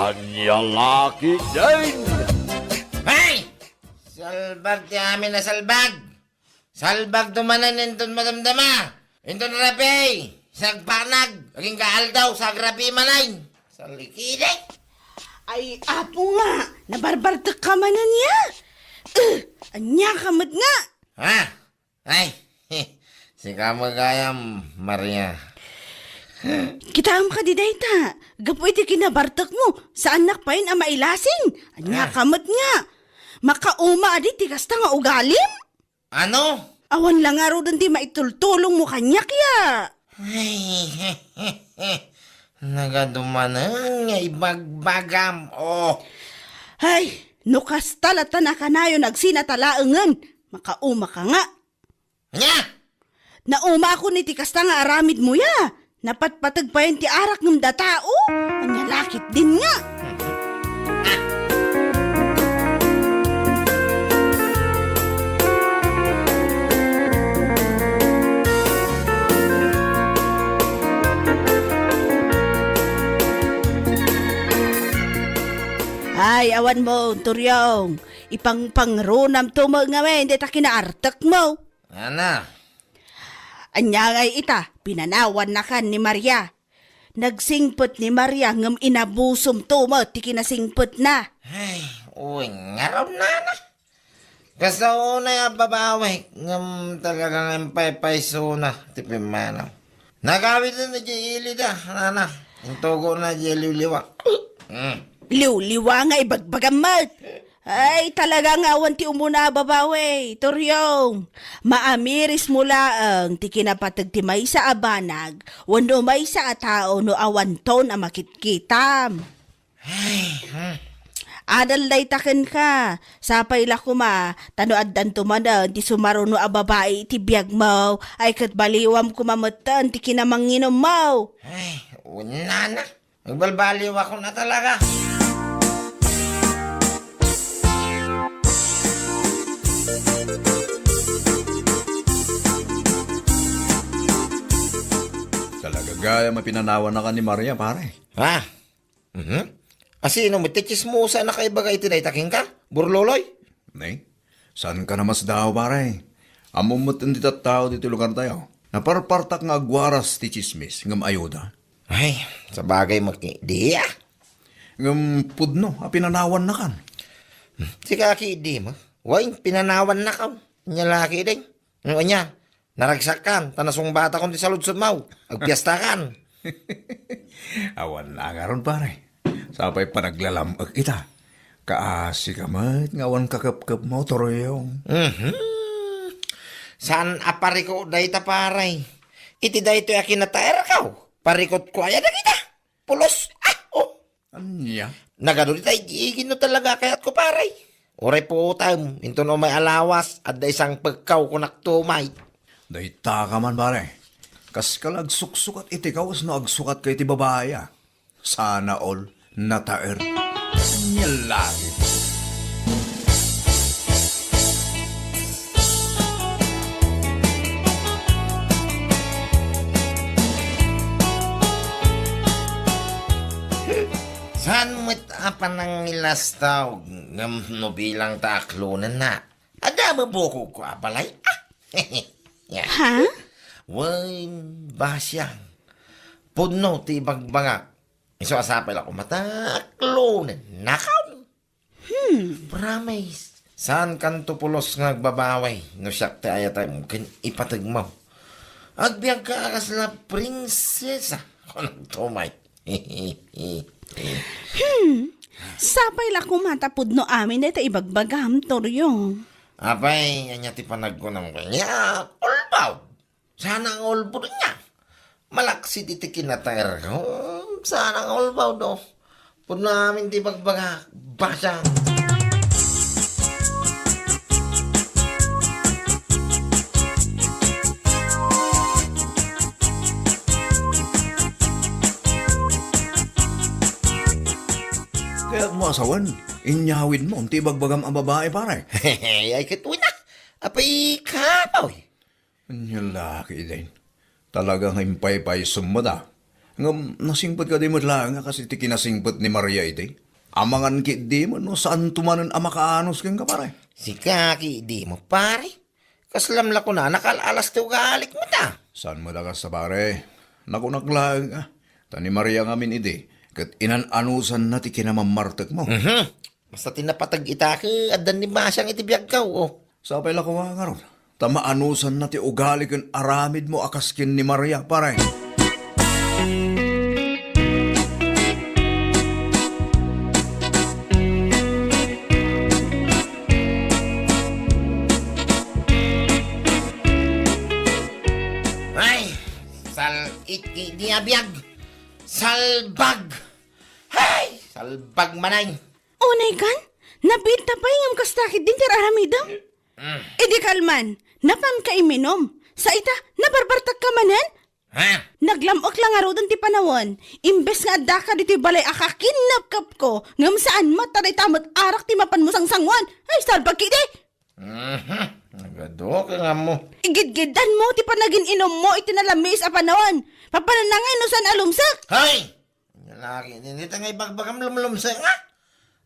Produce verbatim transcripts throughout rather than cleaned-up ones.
Ania la ketdin? Hey! Salbag ti amin a salbag! Salbag to manen inton madamdama! Inton rabii! Sagpanag! Agingga aldaw, sagrabii manen! Salikide! Ay, apo nga! Nabarbartek ka manen ya! Eh, ania ka met nga? Ha? Ay, sika met gayam, Maria. Kitaem kadi dayta, gapu iti kinabartekmo, saannak payen a mailasing. Ania Ah. ka met nga? Makauma adi ti kasta nga ugalim? Ano? Awan la ngaruden ti maitultulongmo kaniak ya. Ay, nagadu manen nga ibagbagam, oh. Ay, no kasta latta a kanayon agsinatalaengen, makauma ka nga. Ania? Naumakon iti kasta nga aramidmo ya. Napatpateg payen ti arak ngem datao. Ania la ketdin nga? Ay, awan mo, Turyong. Ipangpangrunamto met ngamin dayta kinaartekmo. Ana? Ania ngay ita, pinanawannakan ni Maria. Nagsingpet ni Maria ngem inabusom to met ti kinasingpetna. Ay, uy, ngarud nana. Kasta unay a babawi, ngem talaga nga impaypaysona ti pimmanaw. Nagawiden idiay ilida, nana. Intugona idiay liwliwa. Mm. Liwliwa nga ibagbagam met. Ay, talaga nga awan ti umuna a babawi, Turyong. Maamirismo laeng ti kinapateg ti maysa a banag wenno maysa a tao no awanton a makitkitam. Ay, hmm. Adal dayta kenka. Sapay la koma, ta no addanto manen ti sumaruno a babai iti biagmo, ay ket baliwam koma metten ti kinamanginommo. Ay, unana. Agbalbaliwakon a talaga. Talaga gayam a pinanawannakan ni Maria, pare. Ha? Mhm. Asino met ti tsismosa a nakaibaga iti dayta kenka, Burloloy? Ne? Saanka a masdaaw, pare. Ammom met ti tattao ditoy lugartayo. Naparpartak nga agwaras ti tsismis ngem ayuda. Ay, sabagay met ketdi a. Ngem pudno a pinanawannakan. Sika ketdi met. Wen, pinanawannakaw. Ania la ketdin. Ngem ania, naragsakkan, ta nasungbatakon ti saludsodmo. Agpiestakan. Awan la ngarud, pare. Sapay panaglalam-ek ita. Kaasika met nga awan kakepkepmo, Turyong. Mhm. Saan a pariko dayta, pare. Iti daytoy a kinataerko, parikotko aya dagita. Pulos. Ah, oh. Ania? Nagadu dita igigin no talaga kayatko, pare. Uray puotem, inton umay a lawas, adda isangpekkaw, kunak tumay. Dayta ka man, pare. Kaska la agsuksukat iti kawes no agsukatka iti babai a. Sana all, nataer. Ania la ketdi. Saan met a panangilastaw ngem no bilang ta aklonenna? Adda mabukogko a balay? Ah! Ya. Ha? Wen, basiang. Pudno ti ibagbagak. Isu a sapay la koma ta aklonennakaw. Hmm. Promise. Saankanto pulos nga agbabawi no siak ti ayatem ken ipategmo. Agbiagka a kasla prinsesa. Kunakto met. Hmm. Sapay la koma ta pudno amin dayta ibagbagam, Turyong. Apay, ania ti panagkunam kaniak? Ulbaw. Sana nga ulbod niya. Malaksid iti kinataerko. Sana nga ulbaw do. Pudno amin ti bagbaga. Basa. Kayatmo a sawen, inyawidmo ti ibagbagam a babai, pare. Ay, ket wen a. Apay, kapoy. Ania la ketdin. Talaga nga impaypaysom met a. Ngem nasingpet kadi met laeng a kas iti kinasingpet ni Maria idi? Amangan ketdi met no saanto manen a makaanus kenka, pare. Sika ketdi met, pare. Kaslam la kunana, kal-alas ti ugalik met a. Saan met a kasta, pare? Nakunak laeng a. Ta ni Maria ngamin idi, ket inan-anusanna ti kinamammartekmo. Mhm. Basta ti napateg ita ket addan ni Basiang iti biagko, o. Sapay la koma ngarud, ta maanusanna ti ugali ken aramidmo a kas ken ni Maria, pare. Ay, sal-it ketdi a biag. Salbag! Hay, salbag manen. Unay kan? Nabiit ta pay ngem kasta ketdin ti ar-aramidem? Mm. Idi kalman, napanka iminum. Sa ita, nabarbartekka manen? Ha? Naglam-ok la ngaruden ti panawen. Imbes nga addaka ditoy balay a kakinnapkapko, ngem saan met ta dayta met arak ti mapanmo sangsanguan. Ay, salbag ketdi! Mhm. Nagadu ka nga mo. Igidgiddanmo ti panagin-inummo iti nalamiis a panawen. Papananna ngay no saan a lumsek? Hay! Lalaki, dita nga ibagbagam lumlumsek nga.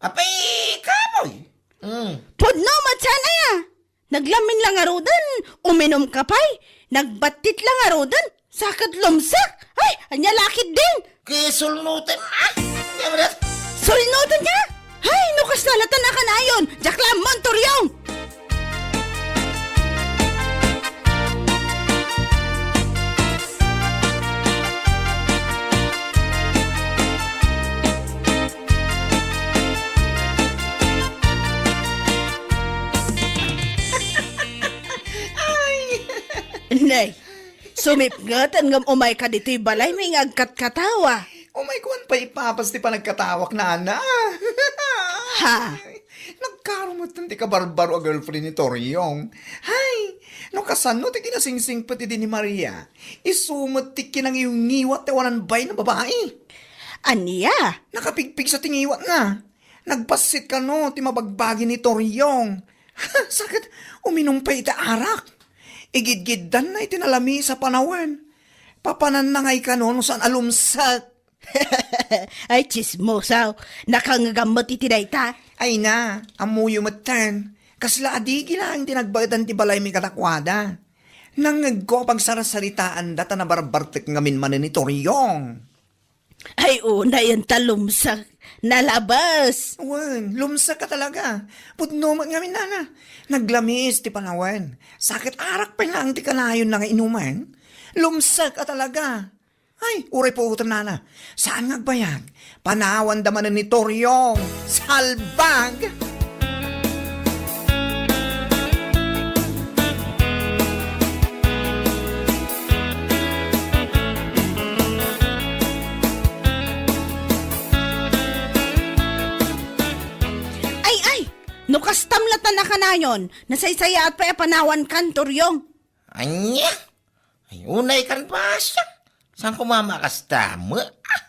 Apay, kapoy! Mm. Pudno met saan aya? Naglamin la ngaruden, uminumka pay. Nagbattit la ngaruden, sa ket lumsek. Ay, ania la ketdin? Kisulnutem, ah! Sulnutem nga? Hay, no kasta la ta nakanayon, diak la ammo, Toriong! Ay! Nay, sumipnget ngem umayka ditoy balaymi nga agkatkatawa. Umayko pay ipapas ti panagkatawak, nana. Ha? Nagkarumetten ti kabarbaro a girlfriend ni Toriong. Hay, no kasano ti kinasingsingpet idi ni Maria, isu met ti kinangiwngiwat ti awanan bain a babai. Ania? Nakapigpigsa ti ngiwatna. Nagbassit kano ti mabagbagi ni Toriong. Sa ket, uminum pay iti arak. Igidgiddanna iti nalamiis a panawen. Papananna ngay kano no saan a lumsek. Ay, tsismosaw. Nakangngegam met iti dayta. Ay na, ammoyo metten. Kasla adigi laeng ti nagbaedan ti balaymi kadakuada. Nangngegko a pagsarsaritaanda ta nabarbartek ngamin manen ni Toriong. Ay, unayen ta lumsek. Nalabes. Wen, lumsek a talaga. Pudno met ngamin, nana. Naglamiis ti panawen. Sa ket arak pay laeng ti kanayonna nga inumen. Lumsek a talaga. Ay, uray puotem, nana. Saan nga agbayag? Panawanda manen ni Toriong. Salbag! Ay, ay! No kastam la ta nakanayon, nasaysayaat pay a panawankan, Toriong. Ania? Ay, unay kan, Basiang. Saan ko mamakasta met? Ah!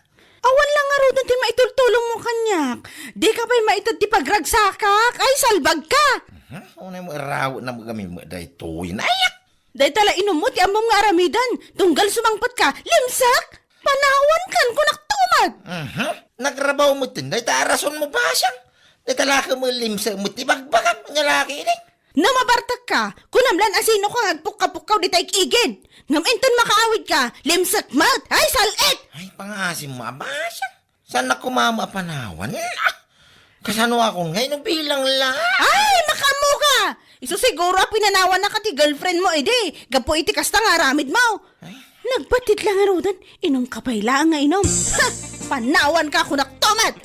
Awan la ngaruden ti maitultulongmo kaniak. Dika pay maited ti pagragsakak. Ay, salbagka! Mhm. Unay mo iraw na magami met daytoy. Nayak! Dayta la inummo ti ammom nga aramiden. Tunggal sumangpetka, limsek! Panawankan, kunak tumet! Mhm. Nagrabaw met din. Dayta a rasonmo, Basiang. Dayta la ket met limsek met ti bagbagam. Nya laki ini. No mabartekka, kunam lan a sinoka nga agpukka-pukkaw dita igid. Ngem inton makaawidka, limsek met. Ay, sal-it! Ay, pangasim mo, Basiang. Saan na kumama a panawan? Ah! Kasano akon nga inubilang la? Ay, makaammoka! Isu siguro a pinanawannaka ti girlfriend mo idi, gapu iti kasta nga aramid mo. Ay. Nagbattit la ngaruden, inumka pay laeng nga inum. Ha! Panawanka, kunak tumet!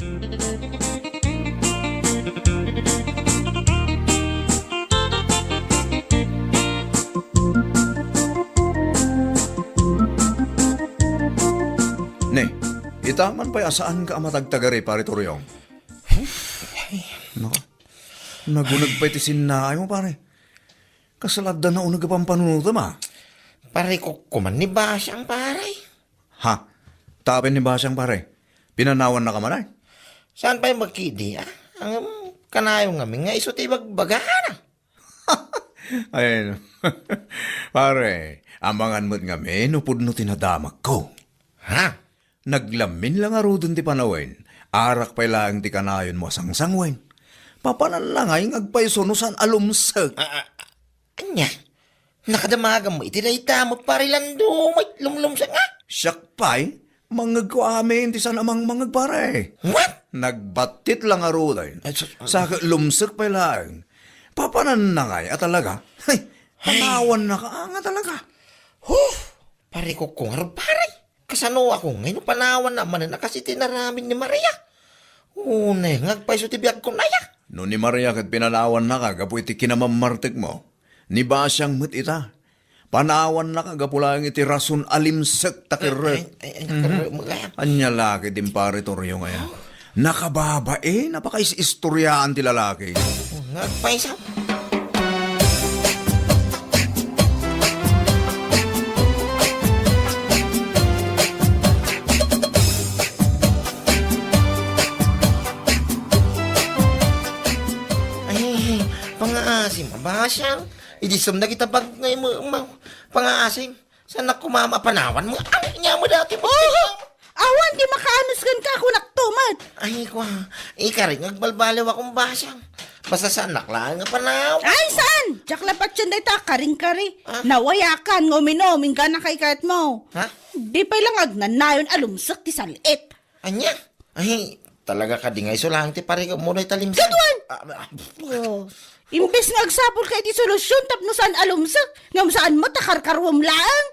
Ne, ita man pay a saanka a matagtagari, Pare Toriong. Naka, naguneg pay ti sinnaay mo, pare. Kasla adda nauneg a pampanunotem, a. Pare, kukkuman ni Basiang, pare. Ha? Tapin ni Basiang, pare. Pinanawannaka man, ay? Saan pay makidi, a? Ang kanayon ngamin nga isu ti ibagbagana. Ay, no. Pare, amangan met ngamin no pudno ti nadamagko. Ha? Naglamin la ngaruden ti panawen. Arak pay laeng ti kanayonmo a sangsangwen. Papananna ngay nga agpayso no saan a lumsek. A, a, ania? Nakadamaganmo iti dayta met, Pare Lando, may lumlumsek nga? Siak pay, mangngegko amin ti saan a mangmangngeg, pare. What? Nagbattit la ngaruden. Ay, sus, ah. Sa ket lumsek pay laeng. Papananna ngay a talaga? Hay, ay. Panawannaka nga talaga. Huh! Pare, kukko ngarud, pare. Kasano ako ngay no panawanna manen a kas iti inaramid ni Maria? Unay nga agpayso ti biagkon aya. No ni Maria ket pinanawannaka gapu iti kinamammartekmo, ni Basiang met ita. Panawannaka gapu laeng iti rason a limsek ta kerrek. Ay, ay, ay, ay, mhm. Nakerrek mo kaya? Ania la ket din, Pare Toryong aya. Nakababain a pakaisistoriaan ti lalaki. Nga agpayso. Ay, pangaasim a Basiang. Idi sumda kita bag-, ngay mo, ma-, pangaasim. Saan nak kumama panawan mo? Ay, nia mo dati mo. Oho! Awan ti makaanus kenka, kunak to met. Ay, kwa. Ikarik nga agbalbaliw akong Basiang. Basta saan nak laeng nga panawan. Ay, saan? Diak la patien dayta karing-kari. Ah? Nawayakan nga uminom, inggana kay kayat mo. Ha? Di pay lang agnanayon a lumsek ti sal-it. Ania? Ay, talaga kadi nga iso laeng ti parikutmo dayta limsek? Kaduan! Ah, ah, oh. Imbes nga agsapulka iti solusyon tapno saan a lumsek, ngem saan met a karkaruam laeng.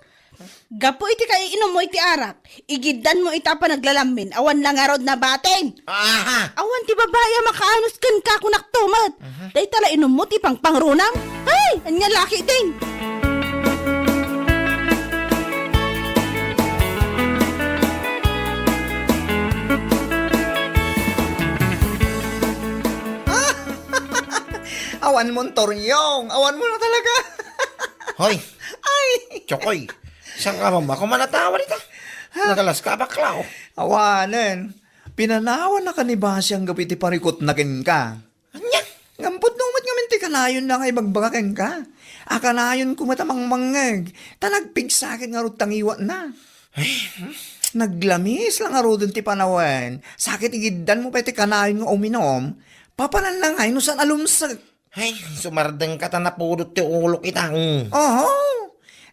Gapu iti kaiinummo iti arak, igiddanmo ita a panaglalamin, awan la ngarud nabatin. Aha! Awan ti babai a makaanus kenka, kunak to met. Mhm. Dayta la inummo ti pangpangrunam. Ay, ania la ketdin? Awan mon, Toryong. Awan mo na talaga. Hoy. Ay. Chokoy. Saan ka man ako manatawa dita? Nagalas ka, bakla, oh. Awanen. Pinanawannaka ni Basiang gapu iti parikutna kenka. Ania? Ngem pudno met ngamin ti kanayonna nga ibagbaga kenka. A kanayonko met a mangmangngeg, ta nagpigsa ket ngarud ta ngiwatna. Ay, hmm? Naglamis la ngaruden ti panawen, sa ket igiddanmo pay ti kanayon nga uminom, papananna ngay no saan a lumsek. Ay, sumardengka ta napudot ti ulok ita, mm. Oho.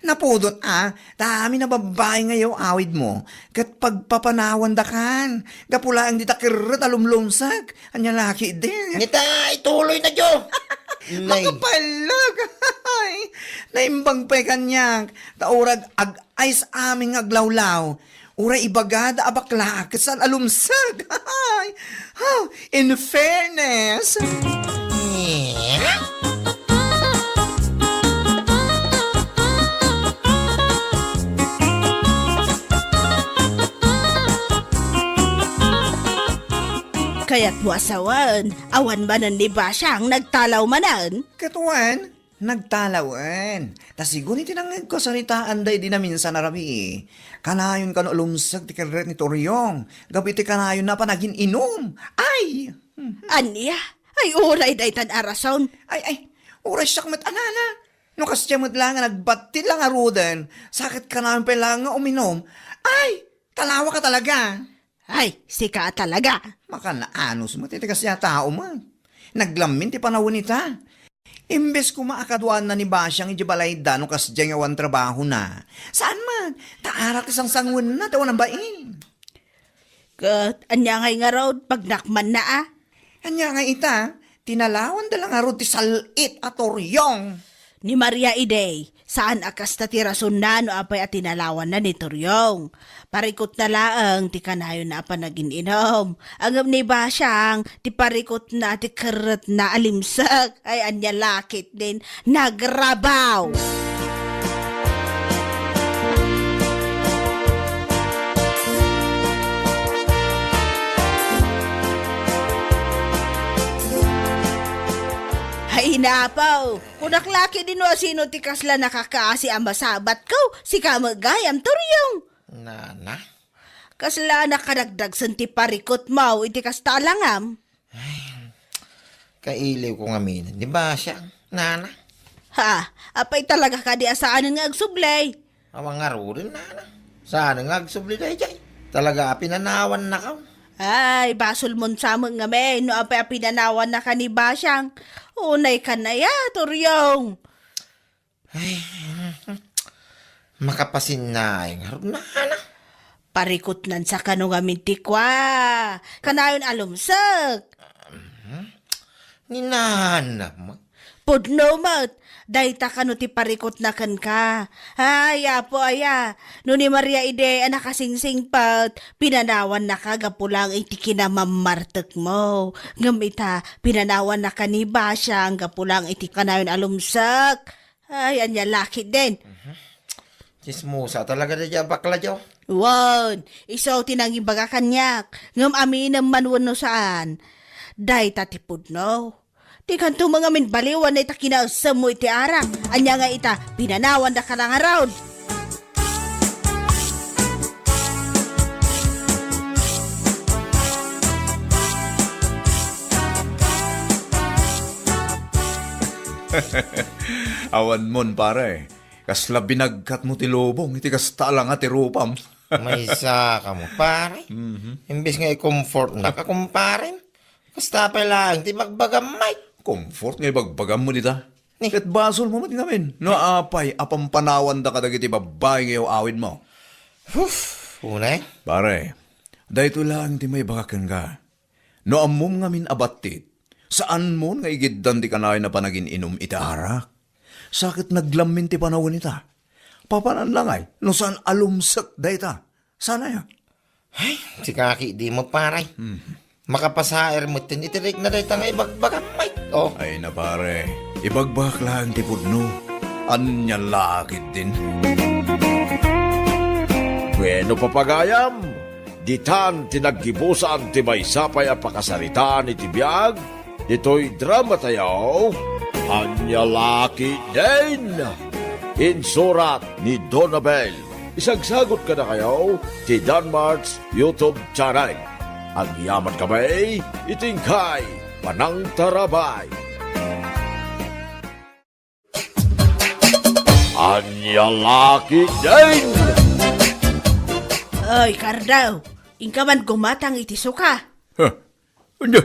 Napudot a, ta amin a babbai nga yaw-awidmo, ket pagpapanawandakan, gapu laeng dita kerrek a lumlumsek, ania la ketdin. Nita, ituloy na, Jo. Nay. Makapalag. Ay, naimbag pay kaniak, ta urag ag-, Ay, sa amin nga aglawlaw, uray ibagada a bakla, ket saan a lumsek. Ay, ha, in fairness. Kayatmo a sawen, awan manen ni Basiang nagtalaw manen? Ket wen, nagtalawen. Ta sigun iti nangngegko a saritaanda idi naminsan a rabii, kanayon kano a lumsek ti kerrek ni Toryong, gapu iti kanayonna a panagin-inum. Ay! Ania? Ay, uray daytan a rason. Ay, ay, uray siak met a nana. No kasdiay met laeng a nagbattit la ngaruden, sa ket kanayon pay laeng nga uminom. Ay, talawaka talaga. Ay, sika talaga. Makanaanus met iti kasdiay a tao met. Naglamin ti panawen ita. Imbes koma a kaduaanna ni Basiang idiay balayda no kasdiay nga awan trabahona. Saan met, ta arak ti sangsanguenna ti awan a bain. Ket ania ngay ngarud, pagnakmanna a? Ania ngay ita, tinalawanda la ngarud ti sal-it a Toryong. Ni Maria idi, saan a kasta ti rasonna no apay a tinalawanna ni Toryong. Parikutna laeng ti kanayonna a panagin-inum. Ngem ni Basiang, ti parikutna ti kerretna a limsek. Ay, ania la ketdin, nagrabaw. Ay, napaw. Kunak la ketdin no asino ti kasla nakakaasi a masabatko, sika met gayam, Toryong. Nana? Kasla nakadagdagsen ti parikutmo iti kasta a langam? Ay, kailiwko ngamin. Di ba siya, nana? Ha, apay talaga kadi a saanen nga agsubli? Awan ngaruden, nana. Saanen nga agsubli daydiay? Talaga a pinanawannaka? Ay, basolmon sa met ngamin no apay a pinanawannaka ni Basiang. Unay ka na ya, Turyong. Ay, makapasinnaay ngarud, nana. Parikutnan sa kano ngamin ti kua. Kanayon a lumsek. Ni nana met. Pudno met, dayta kano ti parikutna kenka. Ay, Apo aya, no ni Maria idi a nakasingsingpet, pinanawannaka gapu lang iti kinamammartekmo. Ngem ita, pinanawannaka ni Basiang gapu lang iti kanayon a lumsek. Ay, ania la ketdin. Tsismosa talaga daydiay a bakla, Jo. Wen, isu ti nangibaga kaniak, ngem aminem man wenno saan. Dayta ti pudno. Dikanto met ngamin baliwan dayta kinaesemmo iti arak. Ania nga ita, pinanawannaka la ngarud. Awanmon, pare. Kasla binagkatmo ti lubong iti kasta a langa ti rupam. Maysa kamo, pare. Mhm. Imbes nga i-comfortnaka, kumparem, kasta pay laeng ti ibagbagam, Mike. Comfort nga ibagbagammo dita? Ni? Ket basolmo met ngamin no apay a pampanawanda kadagiti babbai nga iyaw-awidmo. Huf, unay. Pare, daytoy laeng ti maibaga kenka. No ammom ngamin a battit, saanmon nga igiddan ti kanayon a panagin-inum iti arak. Sa ket naglammin ti panawen ita. Papanan la ngay no saan a lumsek dayta. Saan aya? Ay, sika ketdin, pare. Hmm. Makapasaer metten iti rikna dayta nga ibagbagam, Mike. Oh. Ay na, pare, ibagbagak laeng ti pudno. Ania la ketdin? Bueno, papagayam, ditan ti naggibusan ti maysa pay a pakasaritaan iti biag ditoy dramatayo, Ania la ketdin? Insurat ni Donabel. Isagsagot kadakayo ti Danmart's YouTube channel. Agyamankami iti inkay panangtarabay. Ania la ketdin? Oy, Cardo, inka man gumatang iti suka. Ha? Ania?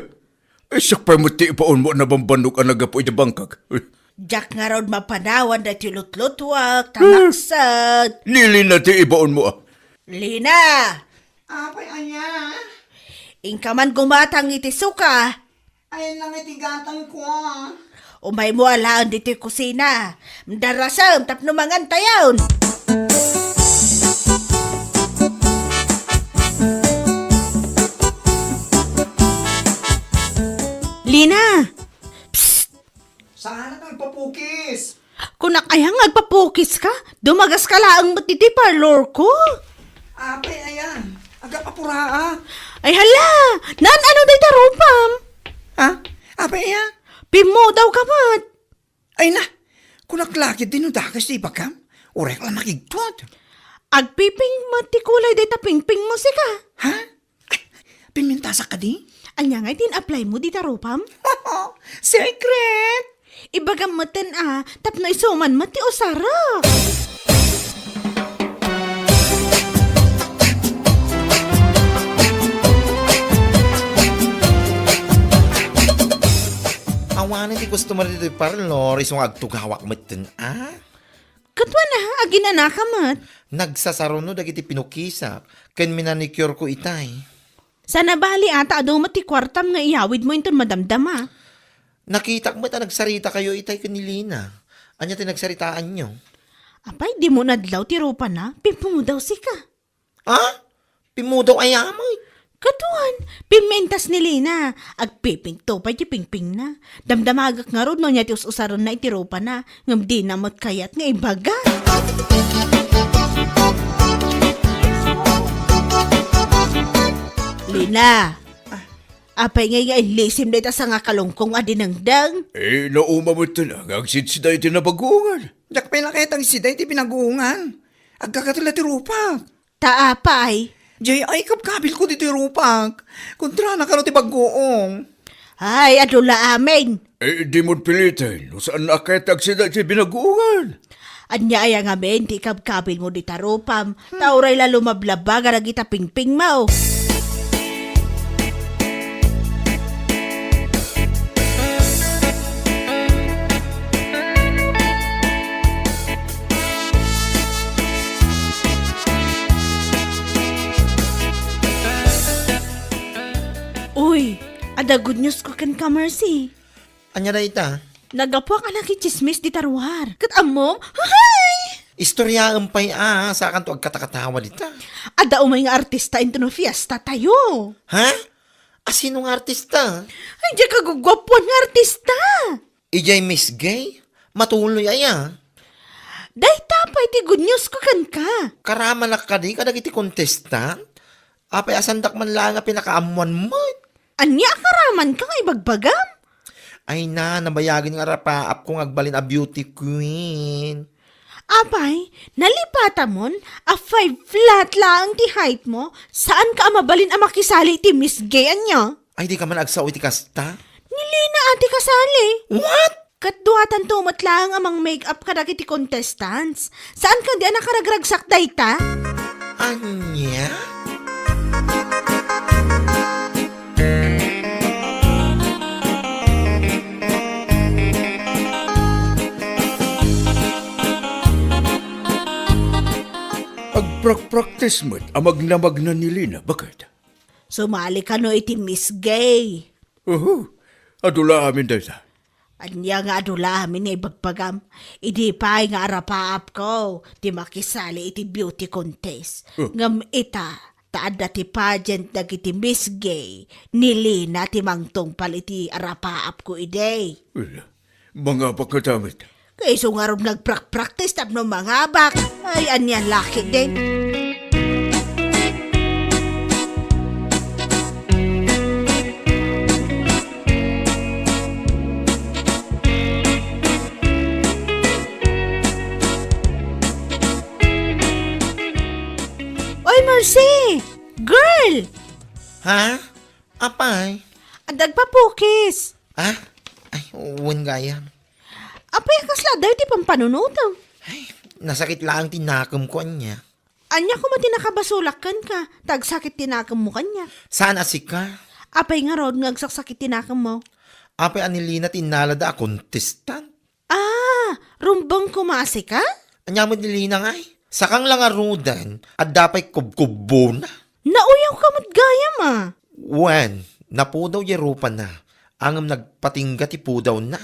Ay, siak pay met ti ibaonmo a nabambannog a naggapu iti bangkag. Diak ngarud mapanawan daytoy lutlutuak, ta Hmm. maksad. Ni Lina ti ibaonmo, a. Lina! Apay, ania? Inka man gumatang iti suka. Ayan lang iti gatangko, a. Umaymo alaen ditoy kusina. Darasem tapno mangantayon. Lina! Psst! Saanak nga agpapukis? Kunak aya nga agpapukis ka? Dumagas ka laeng met ditoy parlor ko. Apay, ayan. Agapapuraak. Ay, hala! Naan-ano dayta rupam? Ha? Apay, ayan? Pimmudaw ka met. Ay na, kunak la ketdin no dakes ti ibagam. Uray la makigtot. Agpipink met ti kulay dayta pingpingmo, sika. Ha? Ay, pimintasak kadi? Ania ngay ti in-apply mo dita rupam? Secret! Ibagam metten a, tapno isu man met ti usarek. Awanen ti customer ditoy parlor, isu nga agtugawak metten a. Ket wen a, aginanaka met. Nagsasaruno dagiti pinukisak ken minanicure ko itay. Sana bali a ta adu met ti kuartam nga iyawidmo inton madamdama. Nakitak met a nagsaritakayo itay ken ni Lina. Ania ti nagsaritaanyo? Apay, dimo nadlaw ti rupana, pimmudaw sika. Ha? Pimmudaw aya met? Kaduan, pimmintas ni Lina. Agpipink to pay ti pingpingna. Damdamagak ngarud no ania ti us-usarenna iti rupana, ngem dina met kayat nga ibaga. Lina, apay ngay nga inlisim dayta sangakalungkong a dinengdeng? Eh, nauma met nga agsidsida iti nabaguongan. Diak pay la kayat agsida iti binaguongan. Agkakatella ti rupak. Ta apay? Jay, ay, kabkabilko ditoy rupak. Kontrana kano ti baguong. Ay, adu la amin. Eh, di mo piliten, no saan a kayat agsida iti binaguongan. Ania aya ngamin ti ikabkabilmo dita rupam, ta uray la lumablaba nga dagita pingpingmo? Uy, adda good news ko kenka, Mercy. Ania dayta? Naggapuak a nakitsismis dita ruar. Ket ammom? Hay! Istoriaem pay a, sakanto agkatakatawa dita. Adda umay nga artista intono fiesta tayo. Ha? Asino nga artista? Ay, diay kaguguapuan nga artista. Idiay Miss Gay? Matuloy aya? Dayta pay ti good news ko kenka. Karamanak kadi kadagiti contestant? Apay a saandak man laeng a pinakaammuan met? Ania a karamanka nga ibagbagam? Ay na, nabayagen nga arapaapko nga agbalin a beauty queen. Apay, nalipatamon a five flat laeng ti heightmo, saanka a mabalin a makisali iti Miss Gay, ania? Ay, dika man agsao iti kasta? Ni Lina a ti kasali. What? Ket duatanto met laeng a mang-makeup kadagiti contestants. Saan kadi a nakaragragsak dayta? Ania? Agprakpraktis met a magnamagna ni Lina, baket? Sumali kano iti Miss Gay? Uhu, adu la amin dayta. Ania nga adu la amin nga ibagbagam? Idi pay nga arapaapko ti makisali iti beauty contest. Oh. Ngem ita, ta adda ti pageant dagiti Miss Gay, ni Lina ti mangtungpal iti arapaapko idi. Well, mangabak nga damit. Kayso ngarud nga agprakpraktis tapno mangabak. Ay, ania la ketdin. Oy, Mercy! Girl! Ha? Apay? Adda agpapukis. Ah? Ay, wen gayam. Apay, a kasla adda iti pampanunotem? Ay, nasakit laeng ti nakemko, ania. Ania koma ti nakabasolak kenka, ta agsakit ti nakemmo kaniak? Saan a sika? Apay ngarud nga agsaksakit ti nakemmo? Apay a ni Lina ti innalada a contestant? Ah, rumbeng koma a sika? Ania met ni Lina ngay? Sakang la ngaruden, adda pay kubkubbona. Nauyawka met gayam a. Wen, napudaw diay rupana, ngem nagpatingga ti pudawna.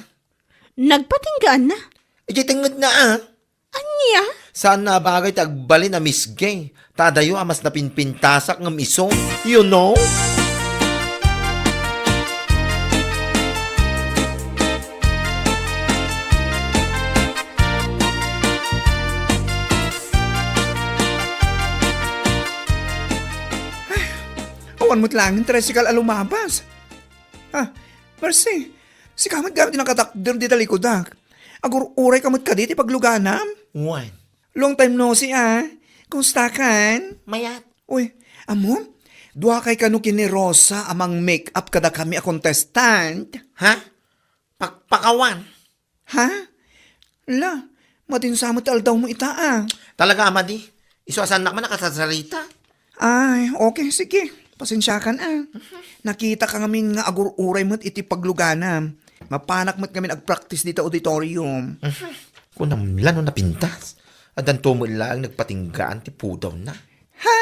Nagpatinggaanna? Idiay tengngedna a. Ania? Saanna a bagay ti agbalin a Miss Gay. Ta adayo a mas napinpintasak ngem isu. You know? Awan met laeng tricycle a lumabas. Ah, Mercy, sika met gayam ti nakatakder dita likudak. Agur-urayka met kadi ti pagluganam? Wen. Long time no see, ah. Kumustakan? Mayat. Uy, ammom? Duakay kano ken ni Rosa a mang-makeup kadakami a contestant? Ha? Pakpakawan. Ha? La, madin sa met ti aldawmo ita, ah. Talaga a madi. Isu a saannak man a kasarsarita. Ay, okay, sige. Pasensiakan, ah. Nakitaka ngamin nga agur-uray met iti pagluganam. Mapanak met ngamin agpraktis dita auditorium. Kunam la no napintas. Addanto met laeng nagpatinggaan ti pudawna. Ha?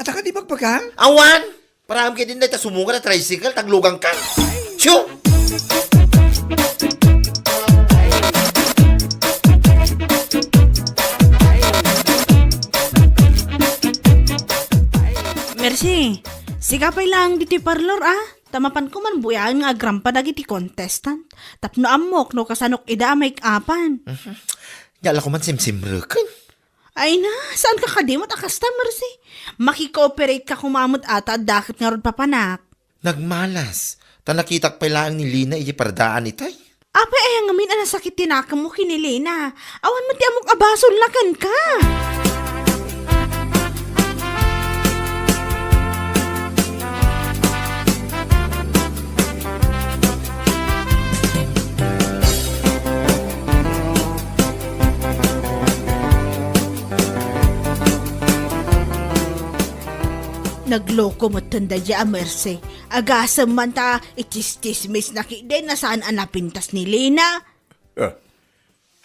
Adda kadi bagbagam? Awan! Paraem ketdin dayta sumungad a tricycle, ta agluganka. Siu! Mercy, sika pay laeng ditoy parlor, ah. Ta mapanko man buyaen nga agrampa dagiti contestant. Tapno ammok no kasanok ida a make-upan. Mhm. Diak la koma simsimreken. Ay na, saanka kadi met a kasta, Mercy? Makikooperate ka koma met a ta adda ket ngarud papanak. Nagmalas, ta nakitak pay laeng ni Lina iti paradaan itay. Apay aya ngamin a nasakit ti nakemmo ken ni Lina? Awan met ti ammok a basolna kenka. Loko metten daydiay a Mercy. Agasem man ta ichischismis na kidi na saan a napintas ni Lina. Ah,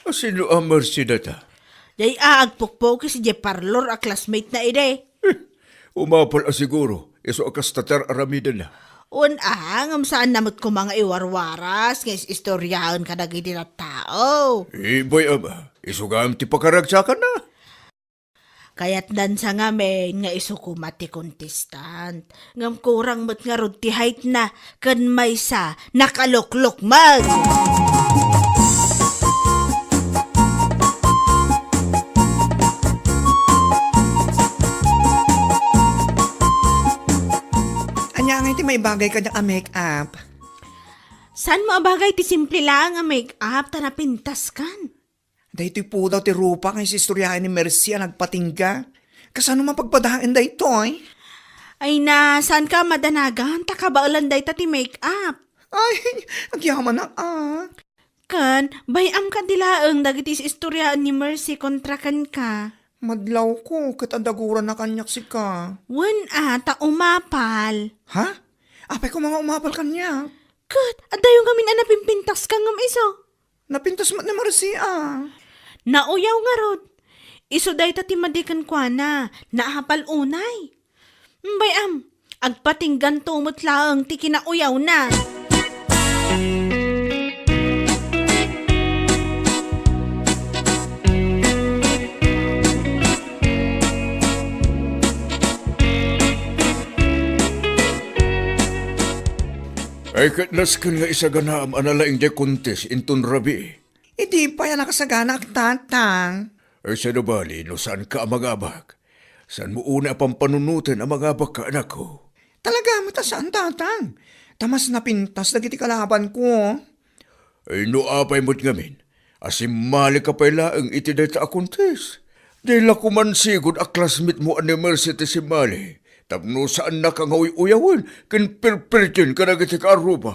asino a Mercy dayta? Dayta a agpukpukis idiay parlor a classmate na idi. Eh, umapal a siguro, isu a kasta ti ar-aramidenna. Wen a, ngem saan na met koma nga iwarwaras nga is-istoriaen kadagiti tattao. Eh, bay-am, isu gayam ti pakaragsakanna. Kayatdan sa ngamin nga isu koma ti contestant. Ngem kurang met ngarud ti height na ken maysa nakaluklukmeg. Ania ngay ti maibagay kaniak a make-up? Saan mo a bagay ti simple laeng a make-up ta napintaskan? Daytoy pudaw ti rupa nga isistoryaen ni Mercy a nagpatingga. Kasano man pagpadaen daytoy? Ay na, saanka a madanagan ta kabaelan dayta ti make-up? Ay, agyamanak a. Ken, bay-am kadi laeng dagiti isistoryaen ni Mercy kontra kenka. Madlawko, ket adda gurana kaniak sika. Wen a, ta umapal. Ha? Apay koma nga umapal kaniak? Ket, addayo ngamin a napimpintaska ngem isu. Napintas met ni Mercy a. Nauyaw ngarud. Isu dayta ti madi kenkuana, naapal unay. Bay-am, agpatingganto met laeng ti kinauyawna. Ay, ket nasken nga isaganaam a nalaing diay contest inton rabii. Idi pay a nakasaganaak, Tatang. Ay, saan a bali no saanka a mangabak? Saanmo unay a pampanunoten a mangabakka, anakko? Talaga met a saan, Tatang. Ta mas napintas dagiti kalabanko. Ay, no apay met ngamin a simmalika pay laeng iti dayta a contest? Di la koman sigud a classmate mo a ni Mercy ti simmali. Tapno saannaka nga uy-uyawen ken pirpirtien kadagiti kaarruba.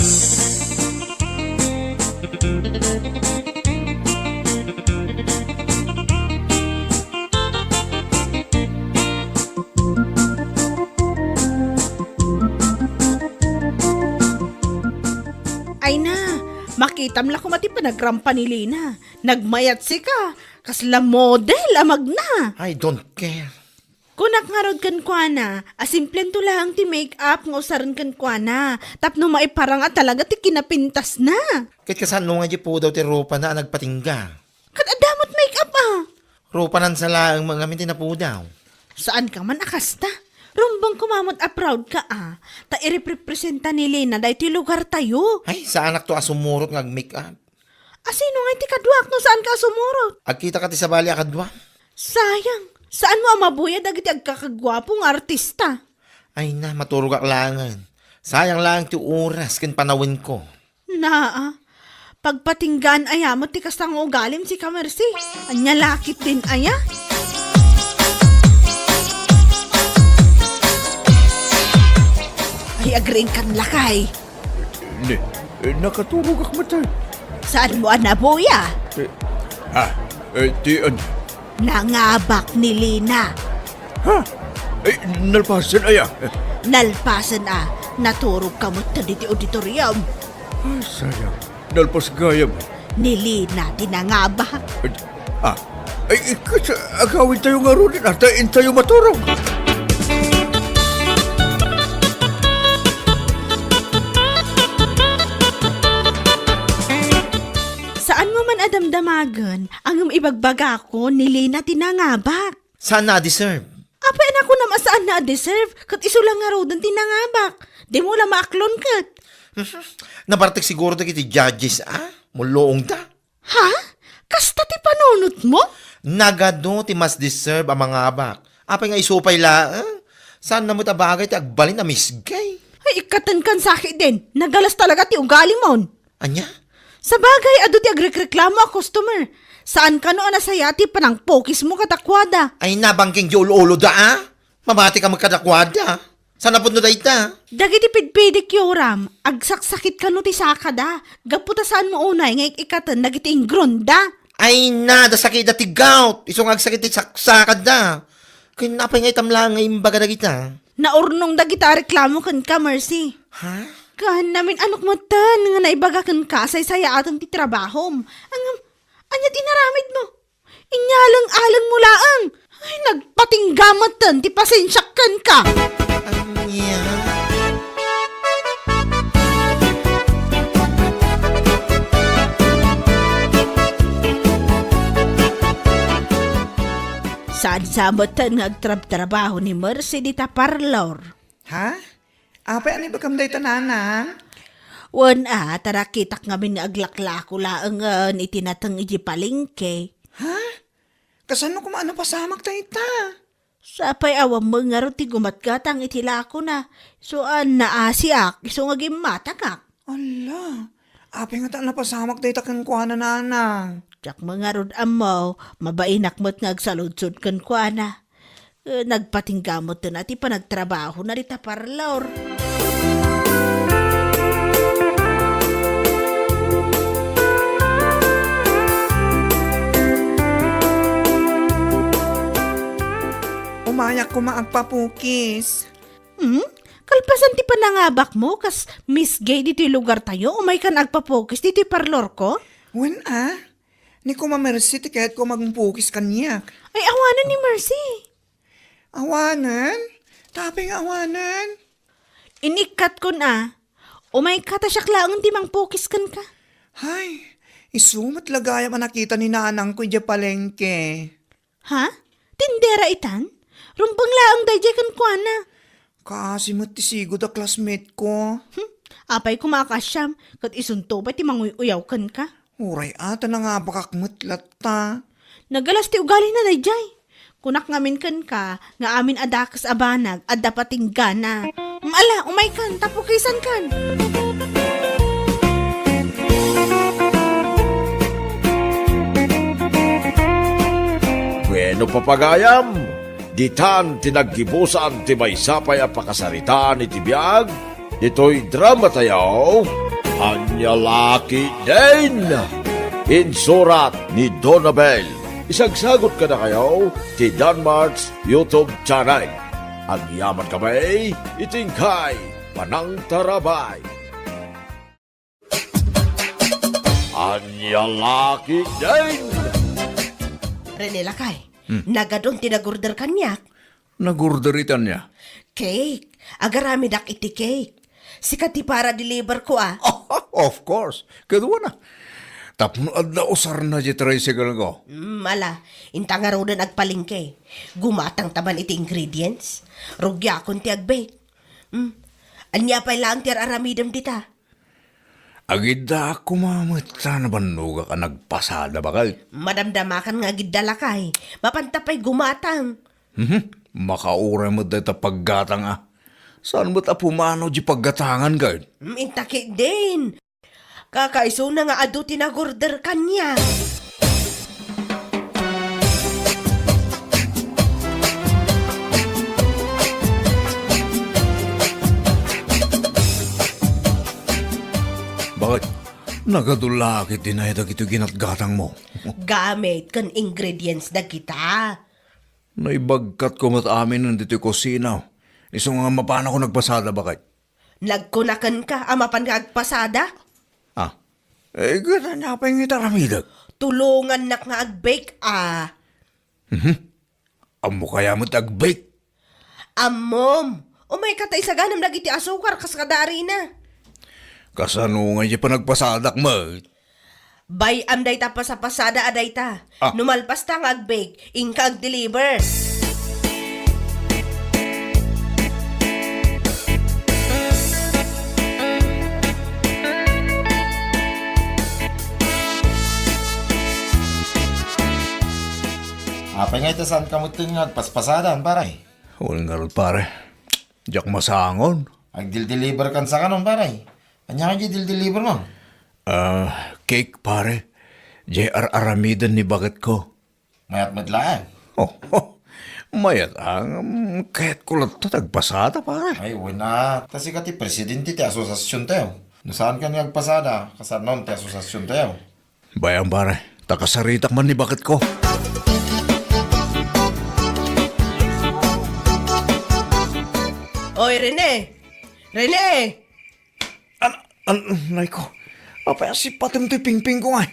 Ay na, makitam la koma ti panagrampa ni Lina. Nagmayat sika, kasla model a magna. I don't care. Kunak ngarud kenkuana a simplento laeng ti make-up nga usaren kenkuana tapno maiparang a talaga ti kinapintasna. Ket kasano nga di pudaw ti rupana a nagpatingga? Ket adda met make-up a. Rupanan sa laeng met ngamin ti napudaw. Saanka man a kasta? Rumbeng koma met a proud ka a, ta ireprepresenta ni Lina daytoy lugartayo. Ay, saanakto a sumurot nga ag-make-up. Asino ngay ti kaduak no saanka a sumurot? Agkitaka ti sabali a kadua. Sayang, saanmo a mabuya dagiti agkakaguapo nga artista? Ay na, maturogak laengen. Sayang laeng ti oras ken panawenko. Naa, pagpatinggaan aya met ti kasta nga ugalim, sika Mercy? Ania la ketdin aya? Ay, agriingkan lakay. Ne, eh, nakaturogak met, eh. Saanmo a nabuya? Eh, ah, eh, ti, an- Nangabak ni Lina. Ha? Eh, nalpasen aya? Nalpasen a, naturogka met ditoy auditorium. Ay, sayang. Nalpas gayam. Ni Lina ti nangabak. Ah, ay, ikat, agawidtayo ngaruden, ah, ta intayo maturog. Saanmo man a damdamagen, ngem ibagbagako, ni Lina ti nangabak. Saanna a deserve? Apay a nakunam a saanna a deserve, ket isu la ngaruden ti nangabak. Dimo la maaklon ket. Nabartek siguro dagiti judges, a? Mulluongda. Ha? Kasta ti panunotmo? Nagadu ti mas deserve a mangabak. Apay nga isu pay laeng? Saanna met a bagay ti agbalin a misgay. Ay, ikkatenkan sa ketdin. Nagalas talaga ti ugalimon. Ania? Sabagay, adu ti agrekreklamo a customer. Saan kano a nasaya ti panangpukismo kadakuada? Ay, nabangking ti ulo-uloda, a? Mamatika met kadakuada. Saan a pudno dayta? Dagiti pidpidikyoram, agsaksakit kano ti sakada. Gapu ta saanmo unay nga ik-ikkaten dagiti ingronda. Ay na, da sakitda ti gout. Isu nga agsakit ti saksakada. Ken apay nga itam laeng nga imbaga dagita? Naurnong dagita a reklamo kenka, Mercy. Ha? Ken namin-anok metten nga naibaga kenka a saysayaatem ti trabahom. Ngem, ania ti inaramidmo? Inyaleng-alengmo laeng. Ay, nagpatingga metten ti pasensiak kenka. Ania? Saan sa metten nga agtrabtrabaho ni Mercy dita parlor? Ha? Apay a naibagam dayta, nanang? Wen a, ta nakitak ngamin nga aglaklako laengen iti nateng iti palengke. Ha? Kasano koma a napasamak dayta? Sapay awan met ngarud ti gumatgatang iti lakona. Isu a naasiak, isu nga gimmatangak. Ala, apay ngata a napasamak dayta kenkuana, nanang? Diak met ngarud ammo, mabainak met nga agsaludsod kenkuana. Eh, nagpatingga metten a ti panagtrabahona dita parlor. Umayak koma agpapukis. Hmm? Kalpasan ti panangabakmo, kas Miss Gay ditoy lugartayo, umaykan agpapukis ditoy parlorko? Wen a, ni Kuma Mercy ti kayatko a mangpukis kaniak. Ay, awanen ni Mercy. Awanen? Apay nga awanen? Inikkatkon a, umayka ta siak laeng ti mangpukis kenka. Hay, isu met la gayam a nakita ni nanangko idiay palengke. Ha? Tindera itan? Rumbeng laeng daydiay kenkuana. Kaasi met ti sigud a classmate ko. Hmm, apay koma a kaasiam, ket isunto pay ti manguy-uyaw kenka. Uray a, ta nangabakak met latta. Nagalas ti ugalina daydiay. Kunak ngamin kenka nga amin a dakes a banag, adda patinggana. Ala, umaykan, ta pukisankan. Bueno, papagayam, ditan ti naggibusan ti maysa pay a pakasaritaan iti biag ditoy dramatayo, Ania La Ketdin. Insurat ni Donabel. Isagsagut kadakayo ti Danmart's YouTube channel. Agyamankami iti inkay panangtarabay. Ania La Ketdin! Rene, lakay, Hmm. nagadun ti nag-order kaniak. Nag-order iti ania? Cake. Agaramidak iti cake. Sika ti para-deliver ko, a. Of course. Kaduana. Tapno adda usarna di tricycle ko. Hmm, ala, inta ngaruden agpalengke. Gumatang ta man iti ingredients. Rugiakon ti ag-bake. Hmm. Ania pay laeng ti ar-aramidem dita? Agiddaak koma met ta nabannogak a nagpasada, baket. Madamdamakan nga agidda, lakay. Mapanta pay gumatang. Mhm. Makauray met dayta paggatang a. Saan met a pumanaw di paggatangan, ket? Mm, inta ketdin. Kakaisuna nga adu ti nag-order kaniak. Baket, nagadu la ketdin aya dagitoy ginatgatangmo? Gamit ken ingredients dagita. Naibagkatko met aminen ditoy kusina. Isu nga mapanakon nagpasada, baket. Nagkunakenka a mapan nga agpasada? Ah. Eh, ket ania pay nga iti aramidek? Tulongannak nga ag-bake, a. Mhm. Ammo kaya met ag-bake? Ammom. Umayka ta isaganem dagiti asukar kas kada arina. Kasano nga iti panagpasadak met? Bay-am dayta pasapasada a dayta. Ah. No malpasta nga ag-bake, inka ag-deliver. Apay nga ita saan ka met nga agpaspasadan, pare? Wen ngarud, pare. Diak masangon. Agdil-deliver kan sa kanon, pare. Ania nga di dil-deliver mo? Ah, cake, pare. Diay ar-aramiden ni baket ko. Mayat met laeng. Oh, oh. Mayat ang, mm, kayat ko latta ti agpasada, pare. Ay, wen a. Ta sika ti presidente ti asosiasion tayo. No saan ka nga agpasada, kasarnon ti asosiasion tayo. Bay-am, pare, ta kasaritak man ni baket ko. Oy, Rene! Rene! An, an, nay ko. Apay a sippatem toy pingping ko, ay?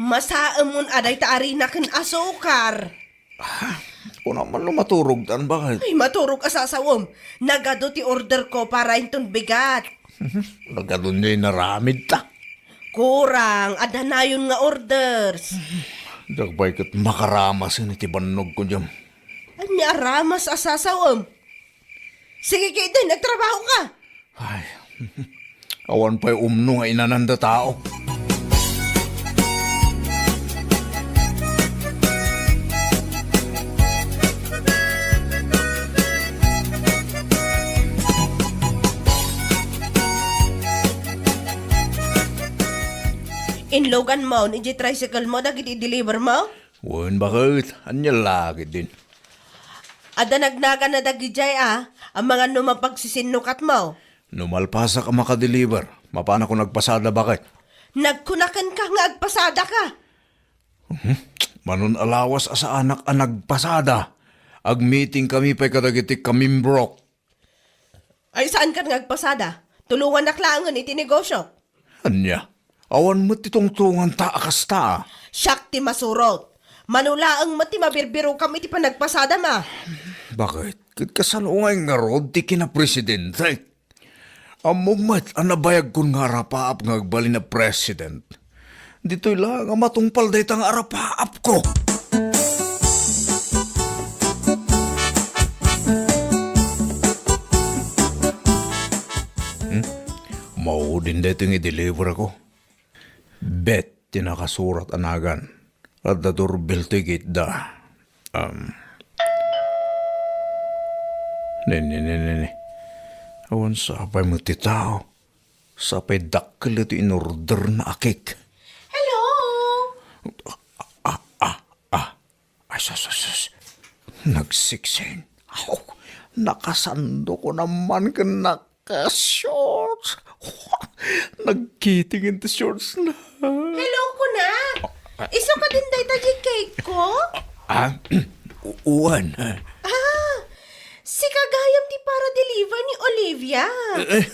Masaem mon a dayta arina ken asukar. Ah, kuna man no maturog tan, bakit? Ay, maturog a sasawem. Nagadu ti order ko para inton bigat. Nagadu niya inaramid ta. Kurang, adda nayon nga orders. Diak pay ket makaramas iti bannog ko diam. Ania a ramas a sasawem? Sige, kidin, nagtrabaho ka. Ay, awan pay umno nga inananda tao. Inlogan mo, ni tricycle mo, dagiti deliver mo? Wen, bakit? Anya lagi din. Adda nagnagan na dagidiay, a, amangan no mapagsisinnukat mo. No malpasak a makadeliver, mapanakon agpasada, bakit? Nagkunakan ka nga agpasada ka. Mhm. Manon alawas a saanak a nagpasada. Agmeeting kami pay kadagiti kamimbrok. Ay, saan ka nga agpasada? Tulonganak laengen iti negosyo. Anya? Awan met ti tungtunganta a kasta. Siak ti masurot. Mano laeng met ti mabirbirokam iti panagpasadam a. Bakit? Ket kasano ngay ngarud ti kinapresidente? Ammom met a nabayagkon nga arapaap nga agbalin a president. Ditoy la nga matungpal dayta nga arapaapko. Hmm? Maudin daytoy nga i-deliver ko. Bet ti nakasurat a nagan. Adda doorbell toy gate da. Um, ne, ne, ne, ne, ne. Awan sapay met ti tao. Sapay dakkel iti inorder na a cake. Hello? Ah, ah, ah, ah. Ay, sus, sus, sus. Nagsiksin. Aw, nakasando ko naman ken naka-shorts. Nagkiting ti shorts na. Hello, kuna. Isu ka din dayta di cake ko? Ah, u-, uwan. Ah, sika gayam ti para deliver ni Olivia. Eh, eh,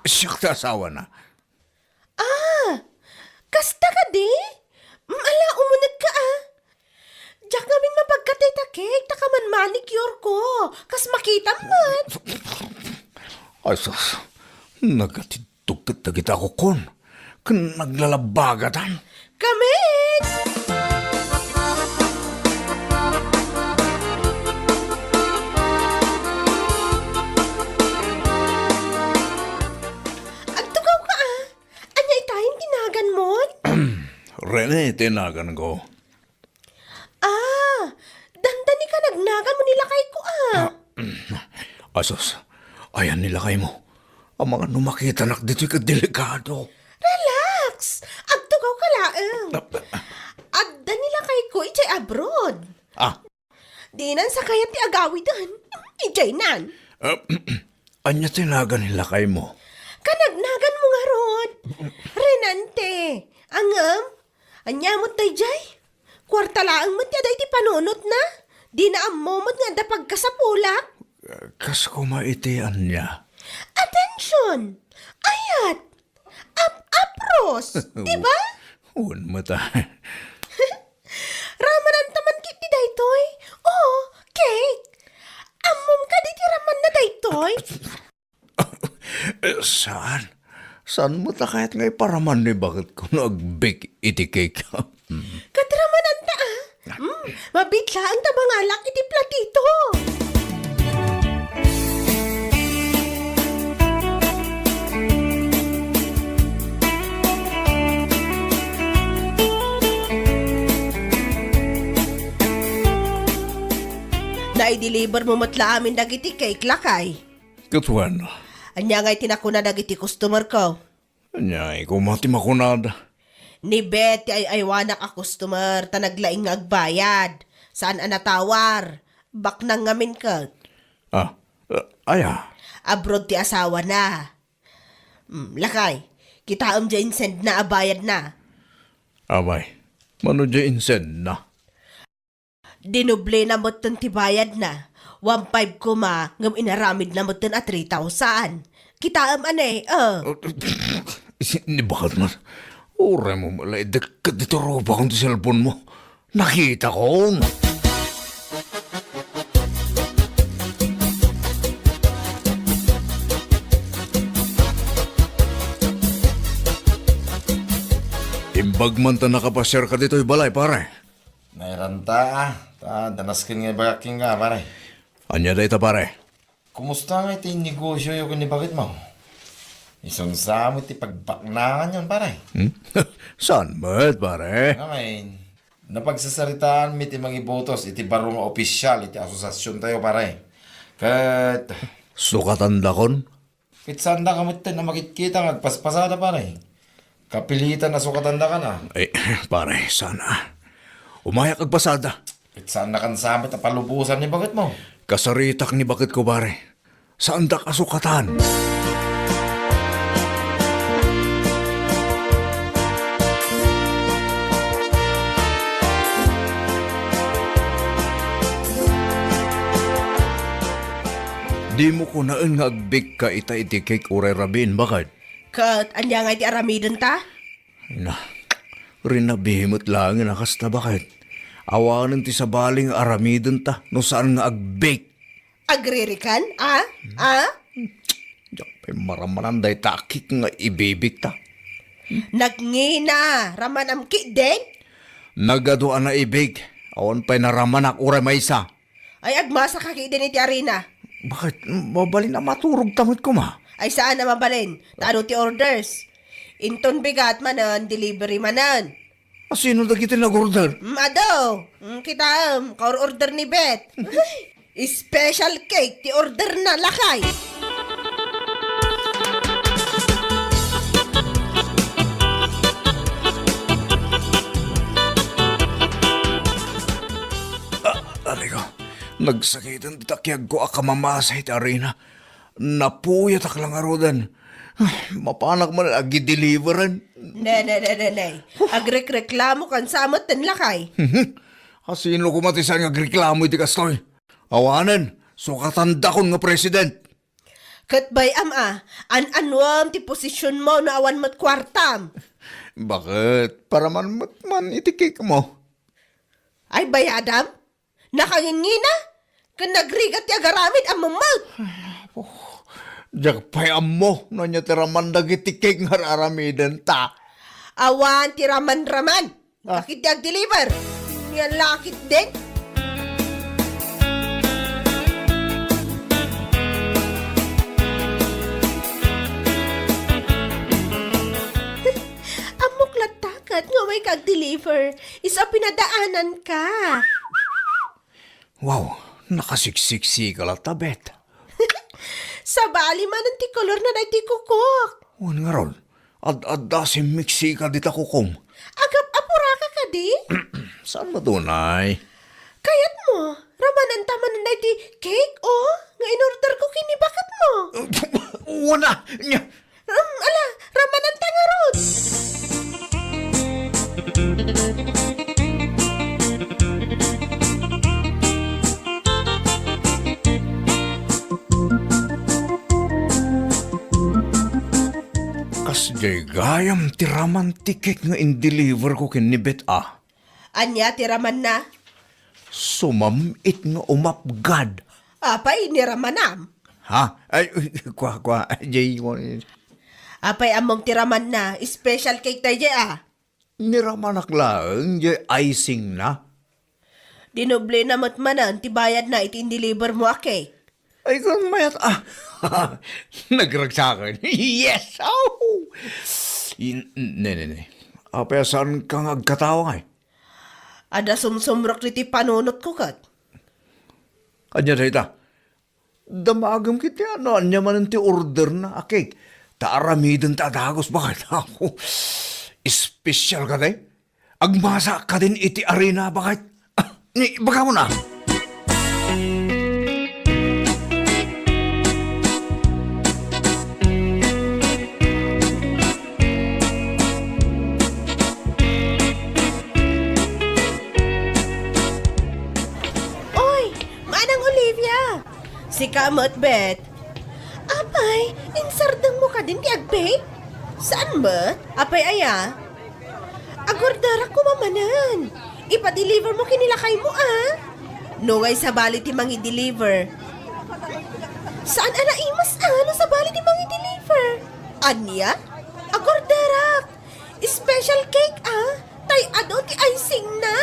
siak ti asawa na. Ah, kasta kadi? Mm, ala, umuneg ka, a. Diak ngamin mapagkatay ta cake, ta kaman manicure ko. Kas makitam met. Ay, sus. Nagatiddog ket dagita a kukon. Ken naglalabagatan. Kamin! Agtugaw ka, a. Ania itayen ti nagan mon? Rene ti nagan ko. Ah, dandani ka nagnagan mo ni lakay ko, a. Ah, asus, ayan ni lakay mo. Amangan no makitanak ditoy ket delikado. Relax! Agtugaw ka laeng. Ah, ah. Adda ni lakay ko idiay abroad. Ah, Dinan sa kayat ti agawiden. Idiay nan. Ah, ania ti nagan ni lakay mo? Kanagnagan mo ngarud. Renante. Angem? Ania met daydiay? Kuarta laeng met ti adda iti panunotna. Dina ammo met nga adda pagkasapulak. Kas koma iti ania? Attention! Ayat! Ap-apros, di ba? Wen met a. Ramananta man ketdi daytoy? Oo, cake. Ammom kadi ti ramanna daytoy? Saan? Saan met a kayat nga iparaman ni baket ko no agbake iti cake? Ket ramananta, a. Mm, mabiit laeng ta mangalak iti platito. Nai-deliver mo met la amin dagiti cake, lakay. Ket wen? Ania ngay ti nakuna dagiti customer ko? Ania, ikaw met ti makunada. Ni Betty ay aywanak a customer, ta naglaing nga agbayad. Saan a natawar. Baknang ngamin ket. Ah, ah, aya? Abroad ti asawana. Mm, lakay, kitaem diay insendna a bayadna. Abay, mano diay insendna? Dinoblena metten ti bayadna. One five koma, ngem inaramidna metten a three thousand. Kitaem, ane, eh. Ni bakit man? Uray mo mala idekket ditoy rubakon ti cellphone mo. Nakitakon. Imbag man ta nakapasiarka ditoy balay, pare. Nairanta, ah. Ta, danasken nga ibagak kenka, pare. Ania dayta, pare? Kumusta ngay ti negosyoyo ken ni baketmo? Isunsa met ti pagbaknanganyon, pare? Hmm? Saan met, pare? Ngamin, napagsasaritaan mi ti mangibotos iti baro nga opisial iti asosasiontayo, pare. Ket sukatandakon? Ket saandaka metten a makitkita nga agpaspasada, pare. Kapilitan a sukatandakan, a. Ay, pare, saan a. Umayak agpasada. Ket saannakan sa met a palubosan ni baketmo. Kasaritak ni baketko, pare. Saandak a sukatan. Dimo kunaen nga agbake ka ita iti cake uray rabiin, baket? Ket ania ngay ti aramidenta? Na, rinabi met laeng a kasta, baket. Awanen ti sabali nga aramidenta no saan nga agbake. Agririkan, a? A? Diak pay maramanan dayta a cake nga ibibakta. Nagngina, ramanam ketdin? Nagadu a naibake, awan pay naramanak uray maysa. Ay, agmasaka ketdin iti arina. Baket, mabalin a maturogta met koma? Ay, saan a mabalin. Ta adu ti orders. Inton bigat manen, delivery manen. A, sino dagiti nag-order? Mm, adu. Mm, kitaem, kaor-order ni Bet. Special cake ti orderna, lakay. Ah, aray ko, nagsakiten ti takiagko a kamamasa iti arina. Napuyatak la ngaruden. Ah, mapanak man agideliveran. Ne, ne, ne, ne, ne. Agrekreklamokan sa metten, lakay. Asino koma ti saan nga agreklamo iti kastoy? Awanen, sukatandakon nga president. Ket bay-am a, an-anuem ti posisionmo no awan met kuartam. Baket, paraman met man iti cake mo. Ay, bayadam? Nakangingina? Ken nagrigat ti agaramid, ammom met. Ay, apo. Diak pay ammo no ania ti raman dagiti cake nga ar-aramidenta. Awan ti raman-raman. Ah. Kakit ti agdeliver. Nia la ketdin. Ammok latta ket nga umayka agdeliver. Isu a pinadaananka. Wow, nakasiksiksika latta, Bet. Sabali manen ti kolorna daytoy kukok. Wen ngarud, ad-adda simmiksika dita kukom. Agap-apuraka kadi? Saan met unay? Kayatmo, ramananta manen daytoy cake, o, nga in-orderko ken ni baketmo. Wen a, nia, Ram-, ala, ramananta ngarud. Kasdiay gayam ti raman ti cake nga in-deliverko ken ni Bet a. Ania ti ramanna? Sumam-it nga umapgad. Apay, ni ramanam? Ha? Ay, kua, kua, jay, kua. Apay, ammom ti ramanna, special cake dayjay a. Ni ramanak laeng jay icingna. Dinoblena met manen ti bayadna iti in-delivermo a cake. Ay, kung mayat, ah, nagragsakan. Yes! Oh! In-, ne, ne, ne. Apay, saanka nga agkatawa ngay? Adda sumsumrek ditoy panunotko ket. Ania dayta? Damagem ket ti ano, ania manen ti orderna a cake. Ta aramidenta a dagus, baket. Ako, espesyal kadi? Agmasa kadin iti arina, baket. Ah, ni, baga mo na. Oy, Manang Olivia! Met, Bet. Apay, insardengmo kadin ti ag-bake? Saan met? Apay aya? Agorderak koma manen. Ipa-deliver mo ken ni lakaymo, a? No ngay sabali ti mangi-deliver. Saan a naimas, a, no sabali ti mangi-deliver? Ania? Agorderak. Special cake, a? Tay adu ti icing na.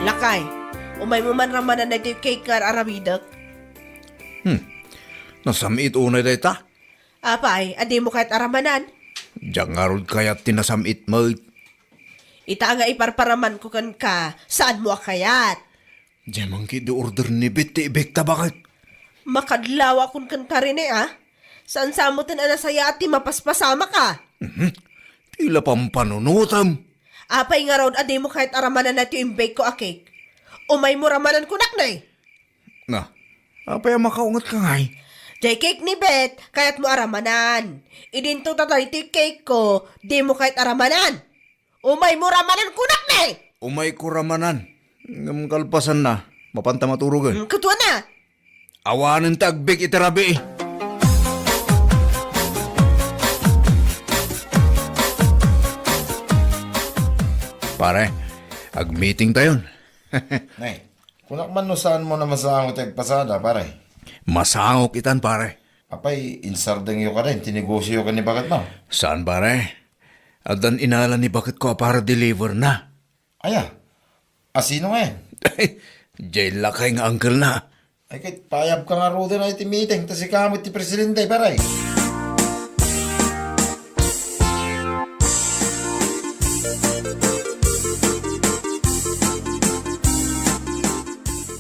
Lakay, umaymo man ramanan daytoy cake nga ar-aramidek. Hmm. Nasam-it unay dayta? Apay, a dimo kayat a ramanan? Diak ngarud kayat ti nasam-it met. Ita nga iparparamanko kenka, saanmo a kayat? Diay man ketdi order ni Bet ti i-bake ta baket. Makadlawakon kenka, Rene, a? Saan sa metten a nasayaat ti mapaspasamak, a? Mhm. Tila pampanunotem. Apay ngarud a dimo kayat a ramanan daytoy imbake ko a cake? Umaymo ramanan kunak, ne? Na, apay a makaungetka ngay? Diay cake ni Bet, kayatmo a ramanan. Idinto ta daytoy cake ko, dimo kayat a ramanan. Umaymo ramanan kunak, ne? Umayko ramanan. Ngem kalpasanna, mapanta maturogen. Hmm, kutuana. Awanen ti ag-bake iti rabii. Pare, ag-meeting tayon. Nay, kunak man no saanmo a masango ti agpasada, pare? Masangok itan, pare. Apay, insardengyo kadin ti negosio ken ni baketmo? Saan, pare. Addan inala ni baketko a para-deliver na. Aya? A sino ngayen? Diay lakay nga uncle na. Ay, ket paayabka ngaruden iti meeting, ta sika met ti presidente, pare.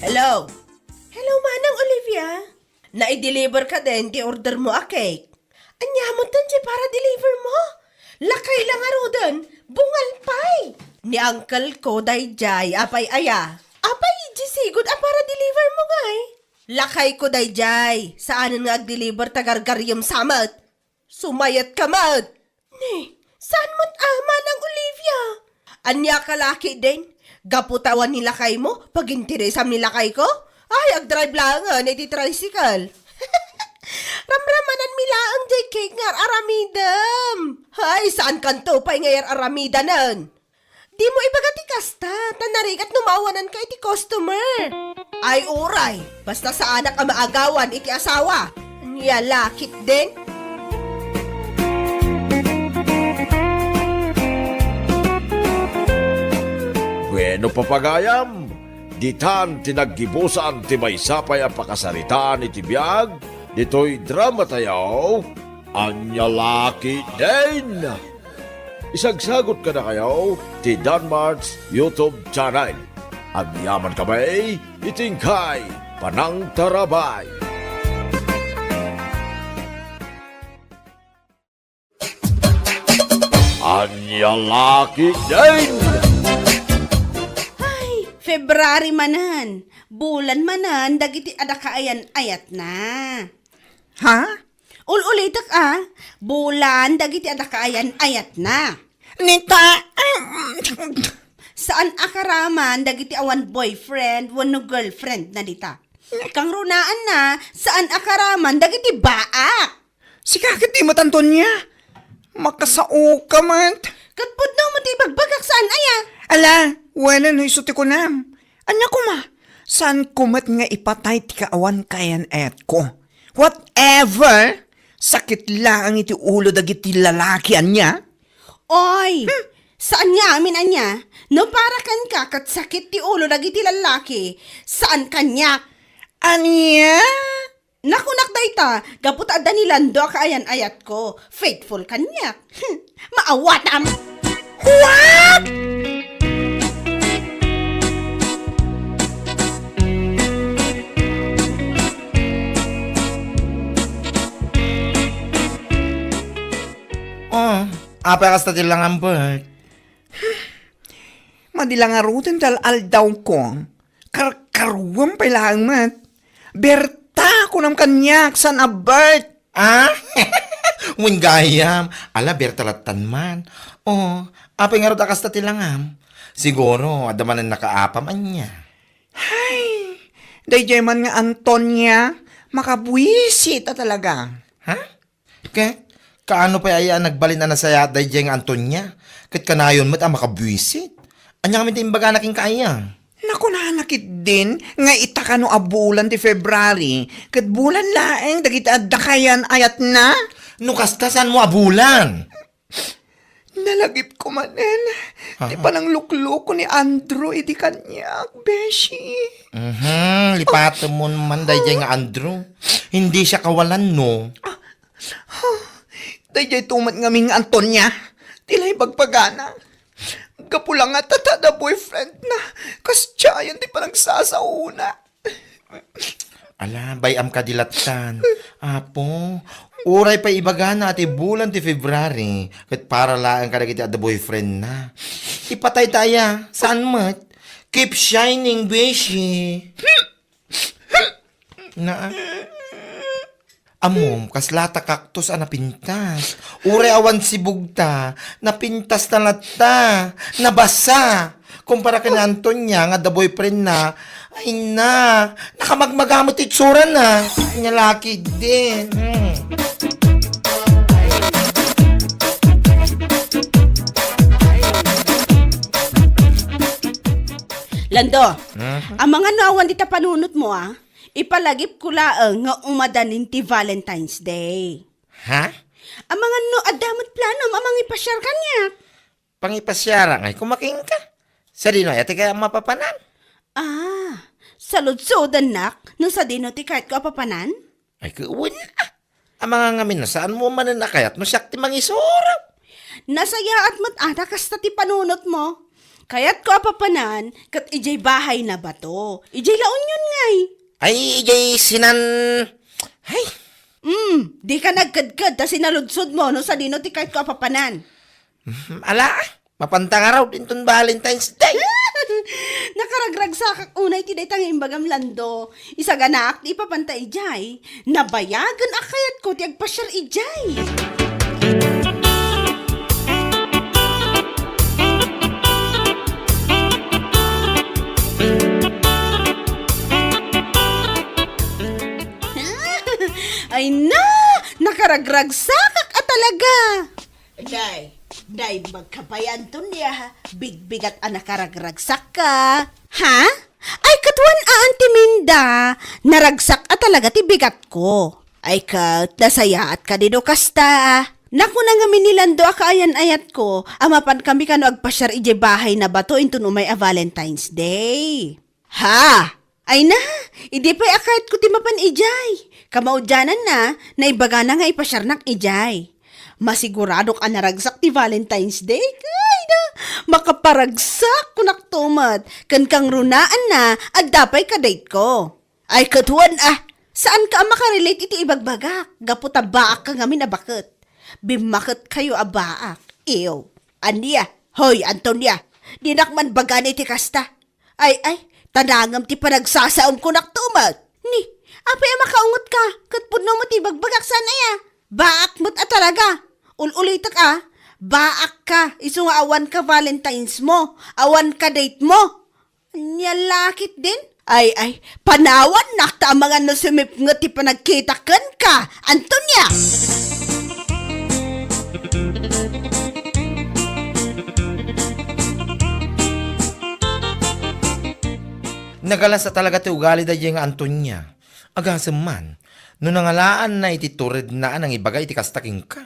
Hello? Hello, Manang Olivia. Nai-deliver kadin ti order mo a cake? Ania metten ti para-deliver mo? Lakay la ngaruden, bungal pay! Ni uncle ko daydiay, apay aya? Apay, diay sigud a para-deliver mo ngay? Lakay ko daydiay, saanen nga ag-deliver ta gargariem sa met. Sumayatka met! Ne, saan met a, Manang Olivia? Ania ka la ketdin? Gapu ta awan ni lakaymo, paginteresam ni lakayko? Ay, agdrive laengen iti tricycle. Ramramananmi laeng diay cake nga ar-aramidem. Ay, saankanto pay nga ar-aramidanen. Dimo ibaga ti kasta, ta narigat no maawananka iti customer. Ay, uray, basta saanak a maagawan iti asawa. Ania la ketdin? Bueno, papagayam, ditan ti naggibusan ti maysa pay a pakasaritaan iti biag ditoy drama tayo, Ania la ketdin? Isagsagut kadakayo ti Danmart's YouTube channel. Agyaman kami iti inkay panangtarabay. Ania la ketdin? Ay, February manen. Bulan manen dagiti adda kaayan-ayatna. Ha? Ul-ulitek a, bulan dagiti adda kaayan-ayatna. Nita, saan a karaman dagiti awan boyfriend wenno girlfriend na dita. Kangrunaanna, saan a karaman dagiti baak. Sika ket di matanton niya. Makasaoka met. Ket pudno mo ti ibagbagak saan aya? Ala, wala no isu ti kunam. Ania koma, saan ko met nga ipatay ti kaawan kaayan-ayatko. Whatever! Sakit laeng iti ulo dagiti lalaki, ania? Oy! Hmm? Saan nga amin, ania? No para kenka ket sakit ti ulo dagiti lalaki, saan kaniak. Ania? Nakunak dayta, gapu ta adda ni Lando a kaayan-ayatko. Faithful kaniak. Hmm, maawatam! What? Ah, Apay kasta ti langam, Bert? Madi la ngaruden ti al-aldawko. Karkaruam pay laeng met. Berta, kunam kaniak, saan a Bert? Ah? Wen gayam. Ala, Berta lattan man. Oh, apay ngarud a kasta ti langam? Siguro, adda manen nakaapam ania. Hay, daydiay man nga Antonia, makabuisit a talaga. Ha? Ket, kaano pay aya a nagbalin a nasayaat daydiay nga Antonia? Ket kanayon met a makabuisit. Ania ngamin ti imbagana kenka aya? Nakunana ketdin nga ita kano a bulan ti February, ket bulan laeng dagiti adda kaayan-ayatna? No kasta, saanmo a bulan? Nalagipko manen ti Ha? pananglukloko ni Andrew idi kaniak, beshi. Mhm, lipatemon man daydiay nga Andrew. Hindi siya kawalan, no? Daydiay to met ngamin nga Antonia, ti la ibagbagana. Gapu la nga ta adda boyfriendna, kasdiayen ti panagsasaona. Ala, bay-am kadi lattan. Apo, uray pay ibagana a ti bulan ti February, ket para laeng kadagiti adda boyfriendna. Ipatayta aya, saan met? Keep shining, beshi. Na, ammom, kasla ta cactus a napintas. Uray awan sibugta, napintas na latta, nabasa. Kumpara ken Antonia nga adda boyfriendna, ay na, nakamagmaga met ti itsurana. Ania la ketdin. Hmm. Lando, Hmm? Amangan no awan dita panunotmo, a? Ipalagipko laeng nga umadanin ti Valentine's Day. Ha? Amangan no adda met planom a mangipasiar kaniak. Pangipasiarak ngay koma kenka. Sadino aya ti kayat a mapapanan? Ah, saludsodannak no sadino ti kayatko a papanan? Ay, ket wen, a. Amangan ngamin no saanmo manen a kayat no siak ti mangisuro. Nasayaat met a ta kasta ti panunotmo. Kayatko a papanan ket idiay bahay na bato. Idiay La Union ngay. Ay, idiay sinan-, ay. Mm, dika nagkedked ta sinaludsodmo no sadino ti kayatko a papanan. Mm, ala, mapanta ngarud inton Valentine's Day. Nakaragragsakak unay ti dayta nga imbagam, Lando. Isaganaak ti ipapanta idiay. Nabayagen a kayatko ti agpasiar idiay. Ay na! Nakaragragsakak a talaga! Day, day, magkabayan ton ya, bigbigat a nakaragragsakka. Ha? Ay, ket wen a, Auntie Minda, naragsak a talaga ti bigatko. Ay, ket nasayaat kadi no kasta. Nakuna ngamin ni Lando a kaayan-ayatko a mapankami kano agpasiar idiay bahay na bato inton umay a Valentine's Day. Ha? Ay na, idi pay a kayatko ti mapan idiay. Kamaudiananna, naibagana nga ipasiarnak idiay. Masiguradok a naragsak ti Valentine's Day. Ay na, makaparagsak, kunak to met. Ken kangrunaanna, adda pay ka-date ko. Ay, ket wen, a, saanka a makarelate iti ibagbagak, gapu ta baakka ngamin a baket. Bimmaketkayo a baak. Ew. Ania? Hoy, Antonia, dinak man bagani ti kasta. Ay, ay, ta nangem ti panagsasaom kunak to met. Ni, apay a makaungetka, ket pudno met ti ibagbagak saan aya? Baak met a talaga. Ul-ulitek a, baakka, isu nga awanka Valentine's mo, awanka date mo. Ania la ketdin? Ay, ay, panawannak ta amangan no sumipnget ti panagkitak kenka, Antonia! Nagalas a talaga ti ugali daydiay nga Antonia. Agasem man, no nangalaanna iti turedna a nangibaga iti kasta kenka.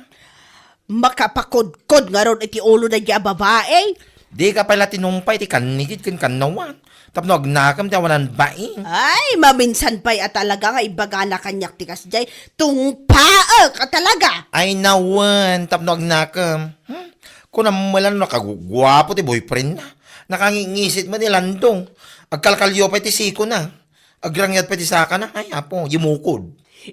Makapakodkod ngarud iti ulo daydiay a babai. Dika pay la tinumpay ti kannigid ken kannawan tapno agnakem ti awanan baing. Ay, maminsan pay a talaga nga ibagana kaniak ti kasdiay, tungpaek a talaga. Ay, nawen, tapno agnakem. Hmm? Kunam met la no nakaguguapo ti boyfriendna. Nakangingisit met ni Landong. Agkalkalio pay ti sikona. Agrangyat pay ti sakana. Ay, apo, yumukod.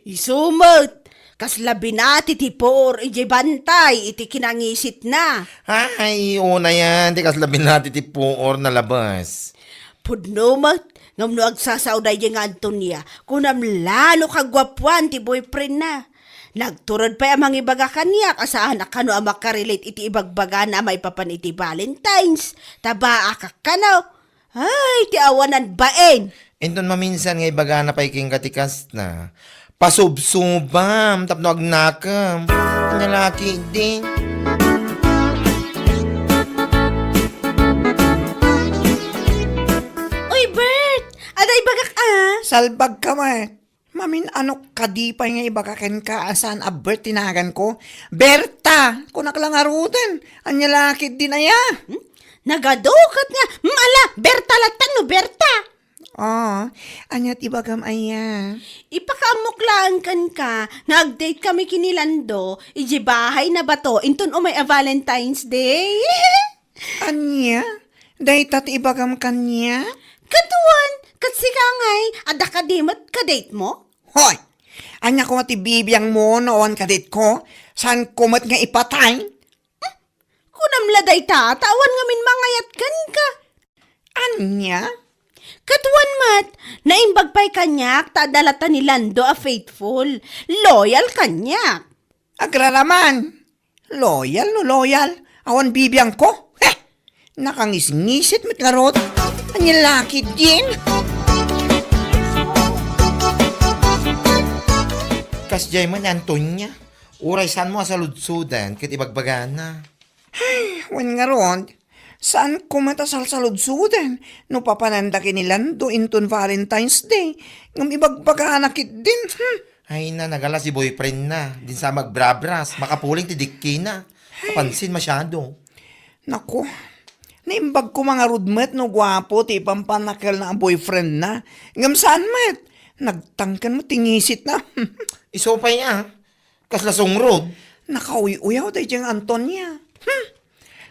Isu met, Kasla binati ti puor idiay bantay iti kinangisitna. Ay, unayan, ti kasla binati ti puor nalabas. Pudno met, ngem no agsasao daydiay nga Antonia, kunam la no kaguapuan ti boyfriendna. Nagturod pay a mangibaga kaniak a saan a kano a makarelate iti ibagbagana a maipapan iti Valentine's. Ta baakak kano. Ay, ti awanan bain! Inton maminsan nga ibagana pay kenka ti kasta, pasubsubam tapno agnakem. Ania la ketdin. Uy, Bert! Adda ibagak, a. Salbagka met. Mamin-anok kadi pay nga ibaga kenka a saan a Bert ti naganko? Berta! Kunak la ngaruden. Ania la ketdin aya? Hmm? Nagadu ket nga, hmm, ala, Berta latta no Berta! Ah, ania ti ibagam aya? Ipakaammok laeng kenka nga agdate kami ken ni Lando idiay bahay na bato inton umay a Valentine's Day. Ania? Dayta ti ibagam kaniak? Ket wen, ket sika ngay, adda kadi met kadatemo? Hoy! Ania koma ti bibiangmo no awan kadateko? Saanko met nga ipatay? Kunam la dayta, ta awan ngamin mangayat kenka. Ania? Ket wen met, naimbag pay kaniak ta adda latta ni Lando a faithful, loyal kaniak. Agraraman! Loyal no loyal, awan bibiangko. Heh! Nakangisngisit met ngarud. Ania la ketdin? Kasdiay man ni Antonia. Uray saanmo a saludsoden ket ibagbagana. Ay, wen ngarud, saanko met a salsaludsoden no papananda ken ni Lando inton Valentine's Day, ngem ibagbagana ketdin. Hmm. Ay na, nagalas ti boyfriendna. Dinsa magbrabras, makapuling ti dikkina. Ay. Kapansin masyado. Naku, naimbag koma ngarud met no guapo ti ipampanakelna a boyfriendna. Ngem saan met, nagtangken met ti ngisitna. Isu pay a, kasla sungrod. Nakauy-uyaw daydiay nga Antonia. Hmm.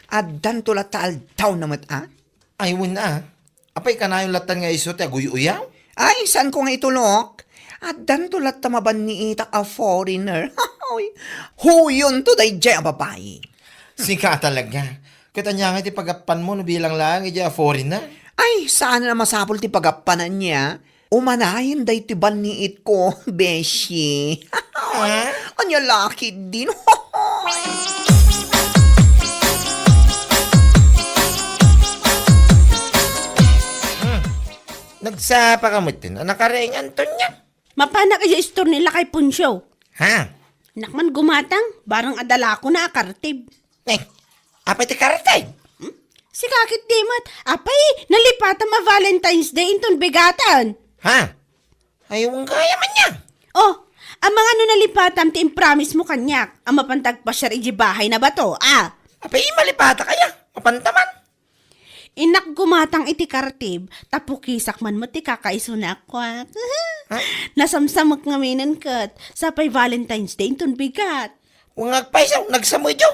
Addanto latta aldawna met a. Ay, wen a. Apay kanayon latta nga isu ti aguy-uyaw? Ay, saanko nga itulok? Addanto latta mabanniitak a foreigner. Hoy, huyonto daydiay a babai. Sika talaga. Ket ania nga ti pagappanmo no bilang laeng idiay a foreigner? Ay, saan a masapul ti pagappanan nia. Umanayen daytoy banniitko, beshi. Ah? Ania la ketdin? Hmm. Nagsapa ka met, a nakareng, Antonia? Mapanak idiay istor ni Lakay Poncio. Ha? Nak man gumatang, barang adda lakona a kartib. Eh, apay ti kartib? Hmm? Sika ketdi met, apay, nalipatam a Valentine's Day inton bigaten. Ha? Ay, wen gayam aya. Oh, amangan no nalipatam ti impromise mo kaniak, a mapanta agpasiar idiay bahay na bato, a? Apay, malipatak aya, mapanta man. Innak gumatang iti kartib, ta pukisak man met ti kakaisuna a kuak. Ha? Nasamsamek ngaminen ket, sapay Valentine's Day inton bigat. Wen nga agpayso, nagsamedyo.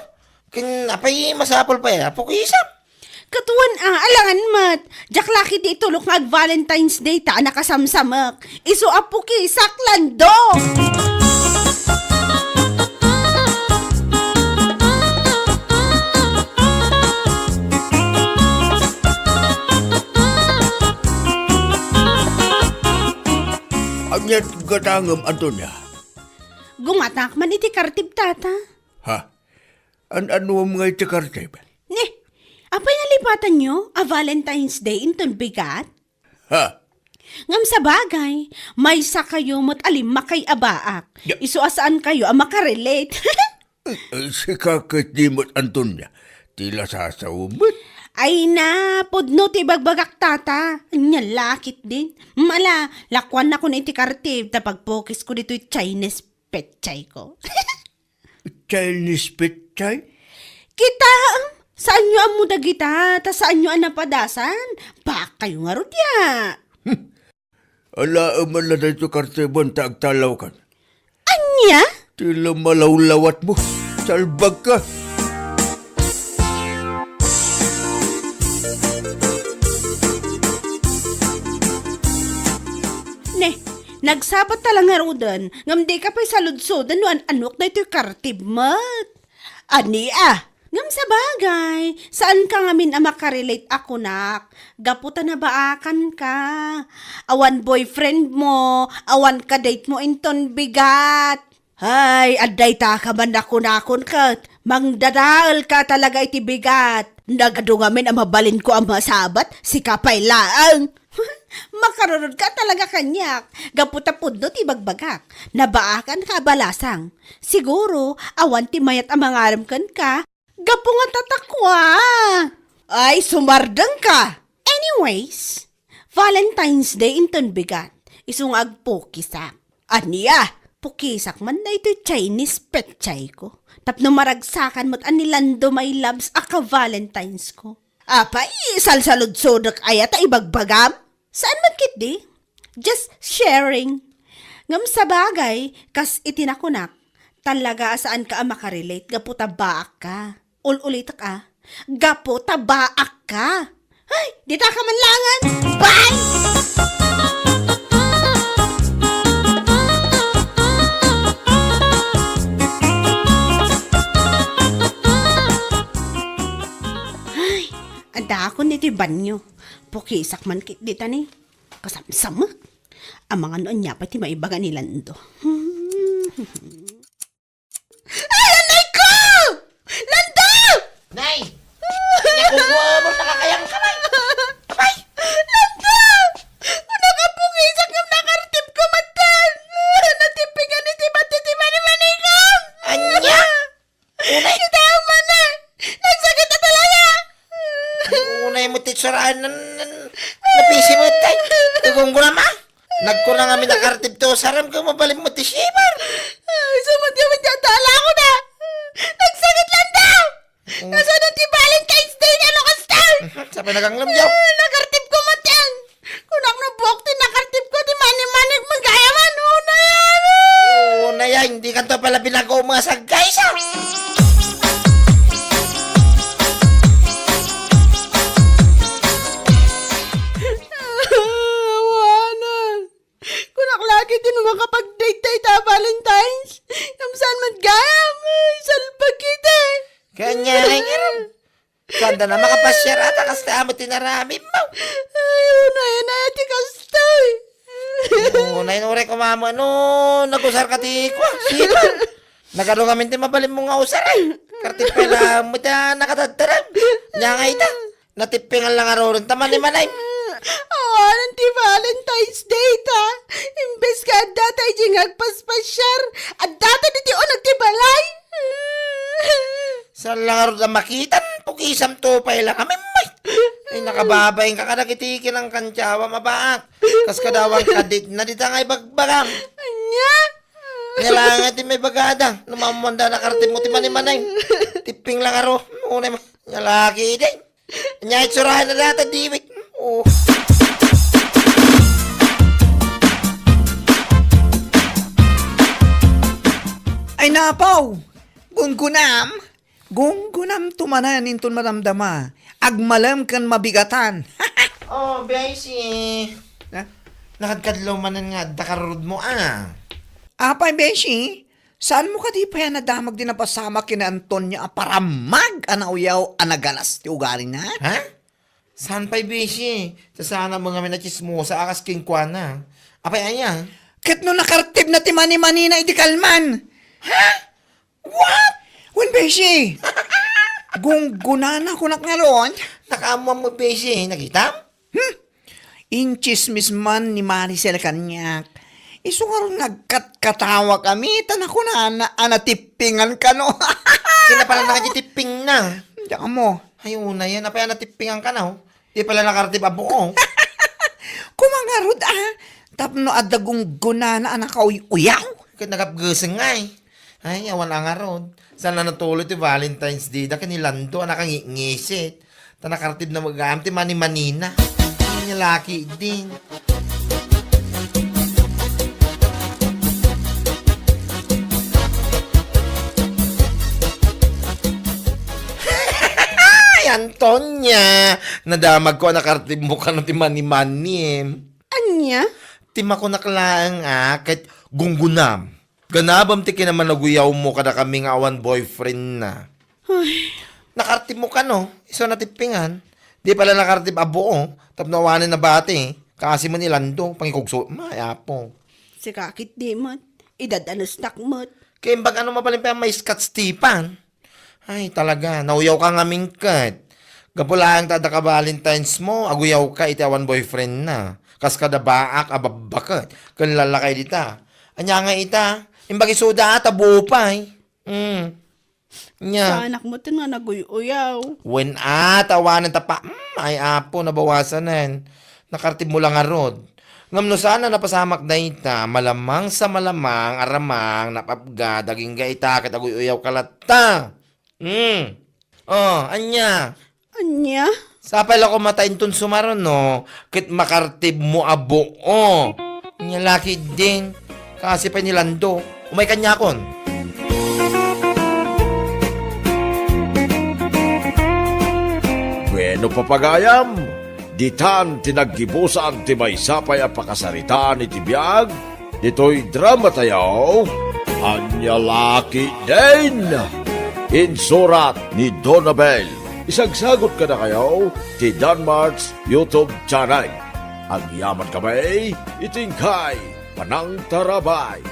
Ken apay masapul pay a pukisak? Ket wen a, alangan met. Diak la ketdi itulok nga ag-Valentine's Day ta nakasamsamek. Isu a pukisak, Lando! Ania ti gatangem, Antonia? Gumatak man iti kartib, Tata. Ha? An-anuem nga iti kartib? Ne, apay nalipatanyo a Valentine's Day inton bigat? Ha? Ngem sabagay, maysa kayo met a limmakay a baak. Ya. Isu a saan kayo a makarelate. Eh, sika ketdi met, Antonia, ti la sasawen met. Ay na, pudno ti ibagbagak, Tata. Ania la ketdin. Mala, lakuannakon iti kartib ta pagpukisko ditoy Chinese petchay ko. Chinese petchay? Kitaem, saanyo ammo dagita, ta saanyo a napadasan. Baak kayo ngarud ya. Hmm. Alaem man la daytoy kartibem ta agtalawkan. Ania? Ti la malawlawatmo. Salbagka. Ne, Nagsabat ta la ngaruden, ngem dika pay saludsoden no an-anok daytoy kartib met. Ania? Ngem sabagay, saanka ngamin a makarelate a kunak. Gapu ta nabaakanka. Awan boyfriend mo, awan kadate mo inton bigat. Ay, adda itaka man a kunakon ket, mangdadaelka talaga iti bigat. Nagadu ngamin a mabalinko a masabat, sika pay laeng. Makarurodka talaga kaniak. Gapu ta pudno ti ibagbagak. Nabaakanka a balasang. Siguro, awan ti mayat a mangarem kenka. Gapu nga tatakwa. Ay, sumardengka. Anyways, Valentine's Day inton bigat. Isu nga agpukisak. Ania? Pukisak man daytoy Chinese petsayko. Tapno maragsakan met a ni Lando my loves a ka-Valentine's ko. Apay, salsaludsodek aya ta ibagbagam? Saan man ketdi? Just sharing. Ngem sabagay, kas iti nakunak, talaga a saanka a makarelate gapu ta baakka. Ul-ulitek a, gapu ta baakka. Ay, ditaka man laengen. Bye! Ay, adakon iti banyo. Pukisak man ketdi ta ni. Kasamsamek. Amangan no ania pay ti maibaga ni Lando. Ay, anay ko! Lando! Nay! Naku, mo, nakakayang ka, Nay! Abay! Lando! Kunaka pukisak ngem nakartib ko metten! Natipingan iti bati ti manimanikam! Ania? Unay? Kita man, eh! Nagsakit na talaga! Unay mo ti tsurahan nan, nan, napisi mo, tay. Igunggunam, ah. Nagkuna nga mi nakartib to, saram ko mabalin mo ti shiver. Ay, sumot kami dyan, tala ko na. Nagsakit lang daw. Oo. Kasunod ti Valentine's Day nga lukas tayo. Mhm, sabay naganglem, yaw. Ah, nakartib ko man yan. Kunak no buok ti nakartib ko, ti mani-mani, magaya man, una yan. Una yan, hindi ka to pala binago mga sagkay, sa. Awanan. Kunak lagi ti no makapag-date tayo ta Valentine's. Ngem saan met gayam? Ay, salbag kita. Kanya rin, rin. Saan da na makapasiar ata, kasta amo ti naramid mo. Ay, unay, unay, ti kastoy. Unay, unay, kumama, no, nagusar ka ti, kwa, sipa. Nagado ngamin ti mabalin mo nga usar, eh. Kartipela mo ta nakatadtarang. Nya nga ita. Natippingan lang aruron ta manimanay. Awanan ti Valentine's Day ta. Imbes nga adda ta iti nga agpaspasiar, adda ta diti uneg ti balay. Saan lang arud a makitan, pukisam to pay lang. Amay, may. Ay, nakababain ka kadagiti kinangkantyawa, mabaak. Kas kadawan kadit na dita nga ibagbagam. Anya? Nya lang nga ti may bagada. Numamuan da nakartib mo ti manimanay. Tipping lang aro. Unay mo. Nya laki, day. Nya itsurahan na data, diwit. Oh. Ay, napaw! Gunggunam! Gunggunam to manen inton madamdama. Agmalem ken mabigatan. Oh, Beshi. Ha? Nakadkadlaw manen nga adda karurod mo, ah. Apay, Beshi? Saan mo kadi pay a nadamag di napasamak ken ni Antonia a paramag a nauyaw a nagalas ti ugalina? Ha? Saan pay, Beshi? Sasana mo ngamin a tsismosa a kas kenkuana. Apay aya? Ket no nakartib na ti manimanina idi kalman. Ha? What? Wen, Beshi. Gunggunana kunak ngarud. Nakaammoan mo, Beshi. Nakitam? Hmm? Intsismis man ni Maricel kaniak. Isu ngarud nga agkatkatawak a mita na kunana a natippingan kano. Sina pala nga ti tipping na? Diak mo. Ay, una yan. Apay a natippingan ka na, oh. Di pala nakartib a buo. Kumangarud, ah. Tapno adda gunggunana a nakauy-uyaw. Ket nagapgeseng nga, eh. Ay, awan a ngarud. Saan na natuloy ti Valentine's Day da ken ni Lando a nakangitngisit. Ta nakartib na magam ti manimanina. Ay, laki din. Ay, Antonia! Nadamag ko a nakartib mo kano ti manimanim. Ania? Ti makunak laeng a ket gunggunam. Ganabem ti kinamanaguyaw mo kadakami nga awan boyfriend na. Ay. Nakartib mo kano, isu na tippingan. Di pala nakartib a buo, tapno awanen nabati. Kasi man ilando, pangikugso, may apo. Sika ket di met, idad-anesnak met. Kay imbag ano mabalin pa may Scott Stefan. Ay, talaga, nauyaw ka ngamin ket. Gapu laeng ta adda ka Valentine's mo, aguyaw ka iti awan boyfriend na. Kas kada baak a babbaket, ken lalakay dita. Anya nga ita, imbag isuda ata buo pay. Mm. Nya. Saanak mo ten nga naguy-uyaw. Wen a, tawanan ta pa, mm, ay apo, nabawasanen. Nakartib mo lang arud. Ngem no saan a napasamak dayta, malamang sa malamang, aramang, napapga, daging gaita, ket aguy-uyaw ka latta. Hmm. Oh, anya? Anya? Sapay la ko mata inton sumaruno, ket makartib mo a buo. Anya laki din. Kasi pay ni Lando. Umay kaniakon. Bueno, papagayam, ditan ti naggibusan ti maysa pay a pakasaritaan iti biag ditoy dramatayo, Ania La Ketdin. Insurat ni Donabel. Isagsagut kadakayo ti Danmart's YouTube channel. Agyaman kami iti inkay panangtarabay.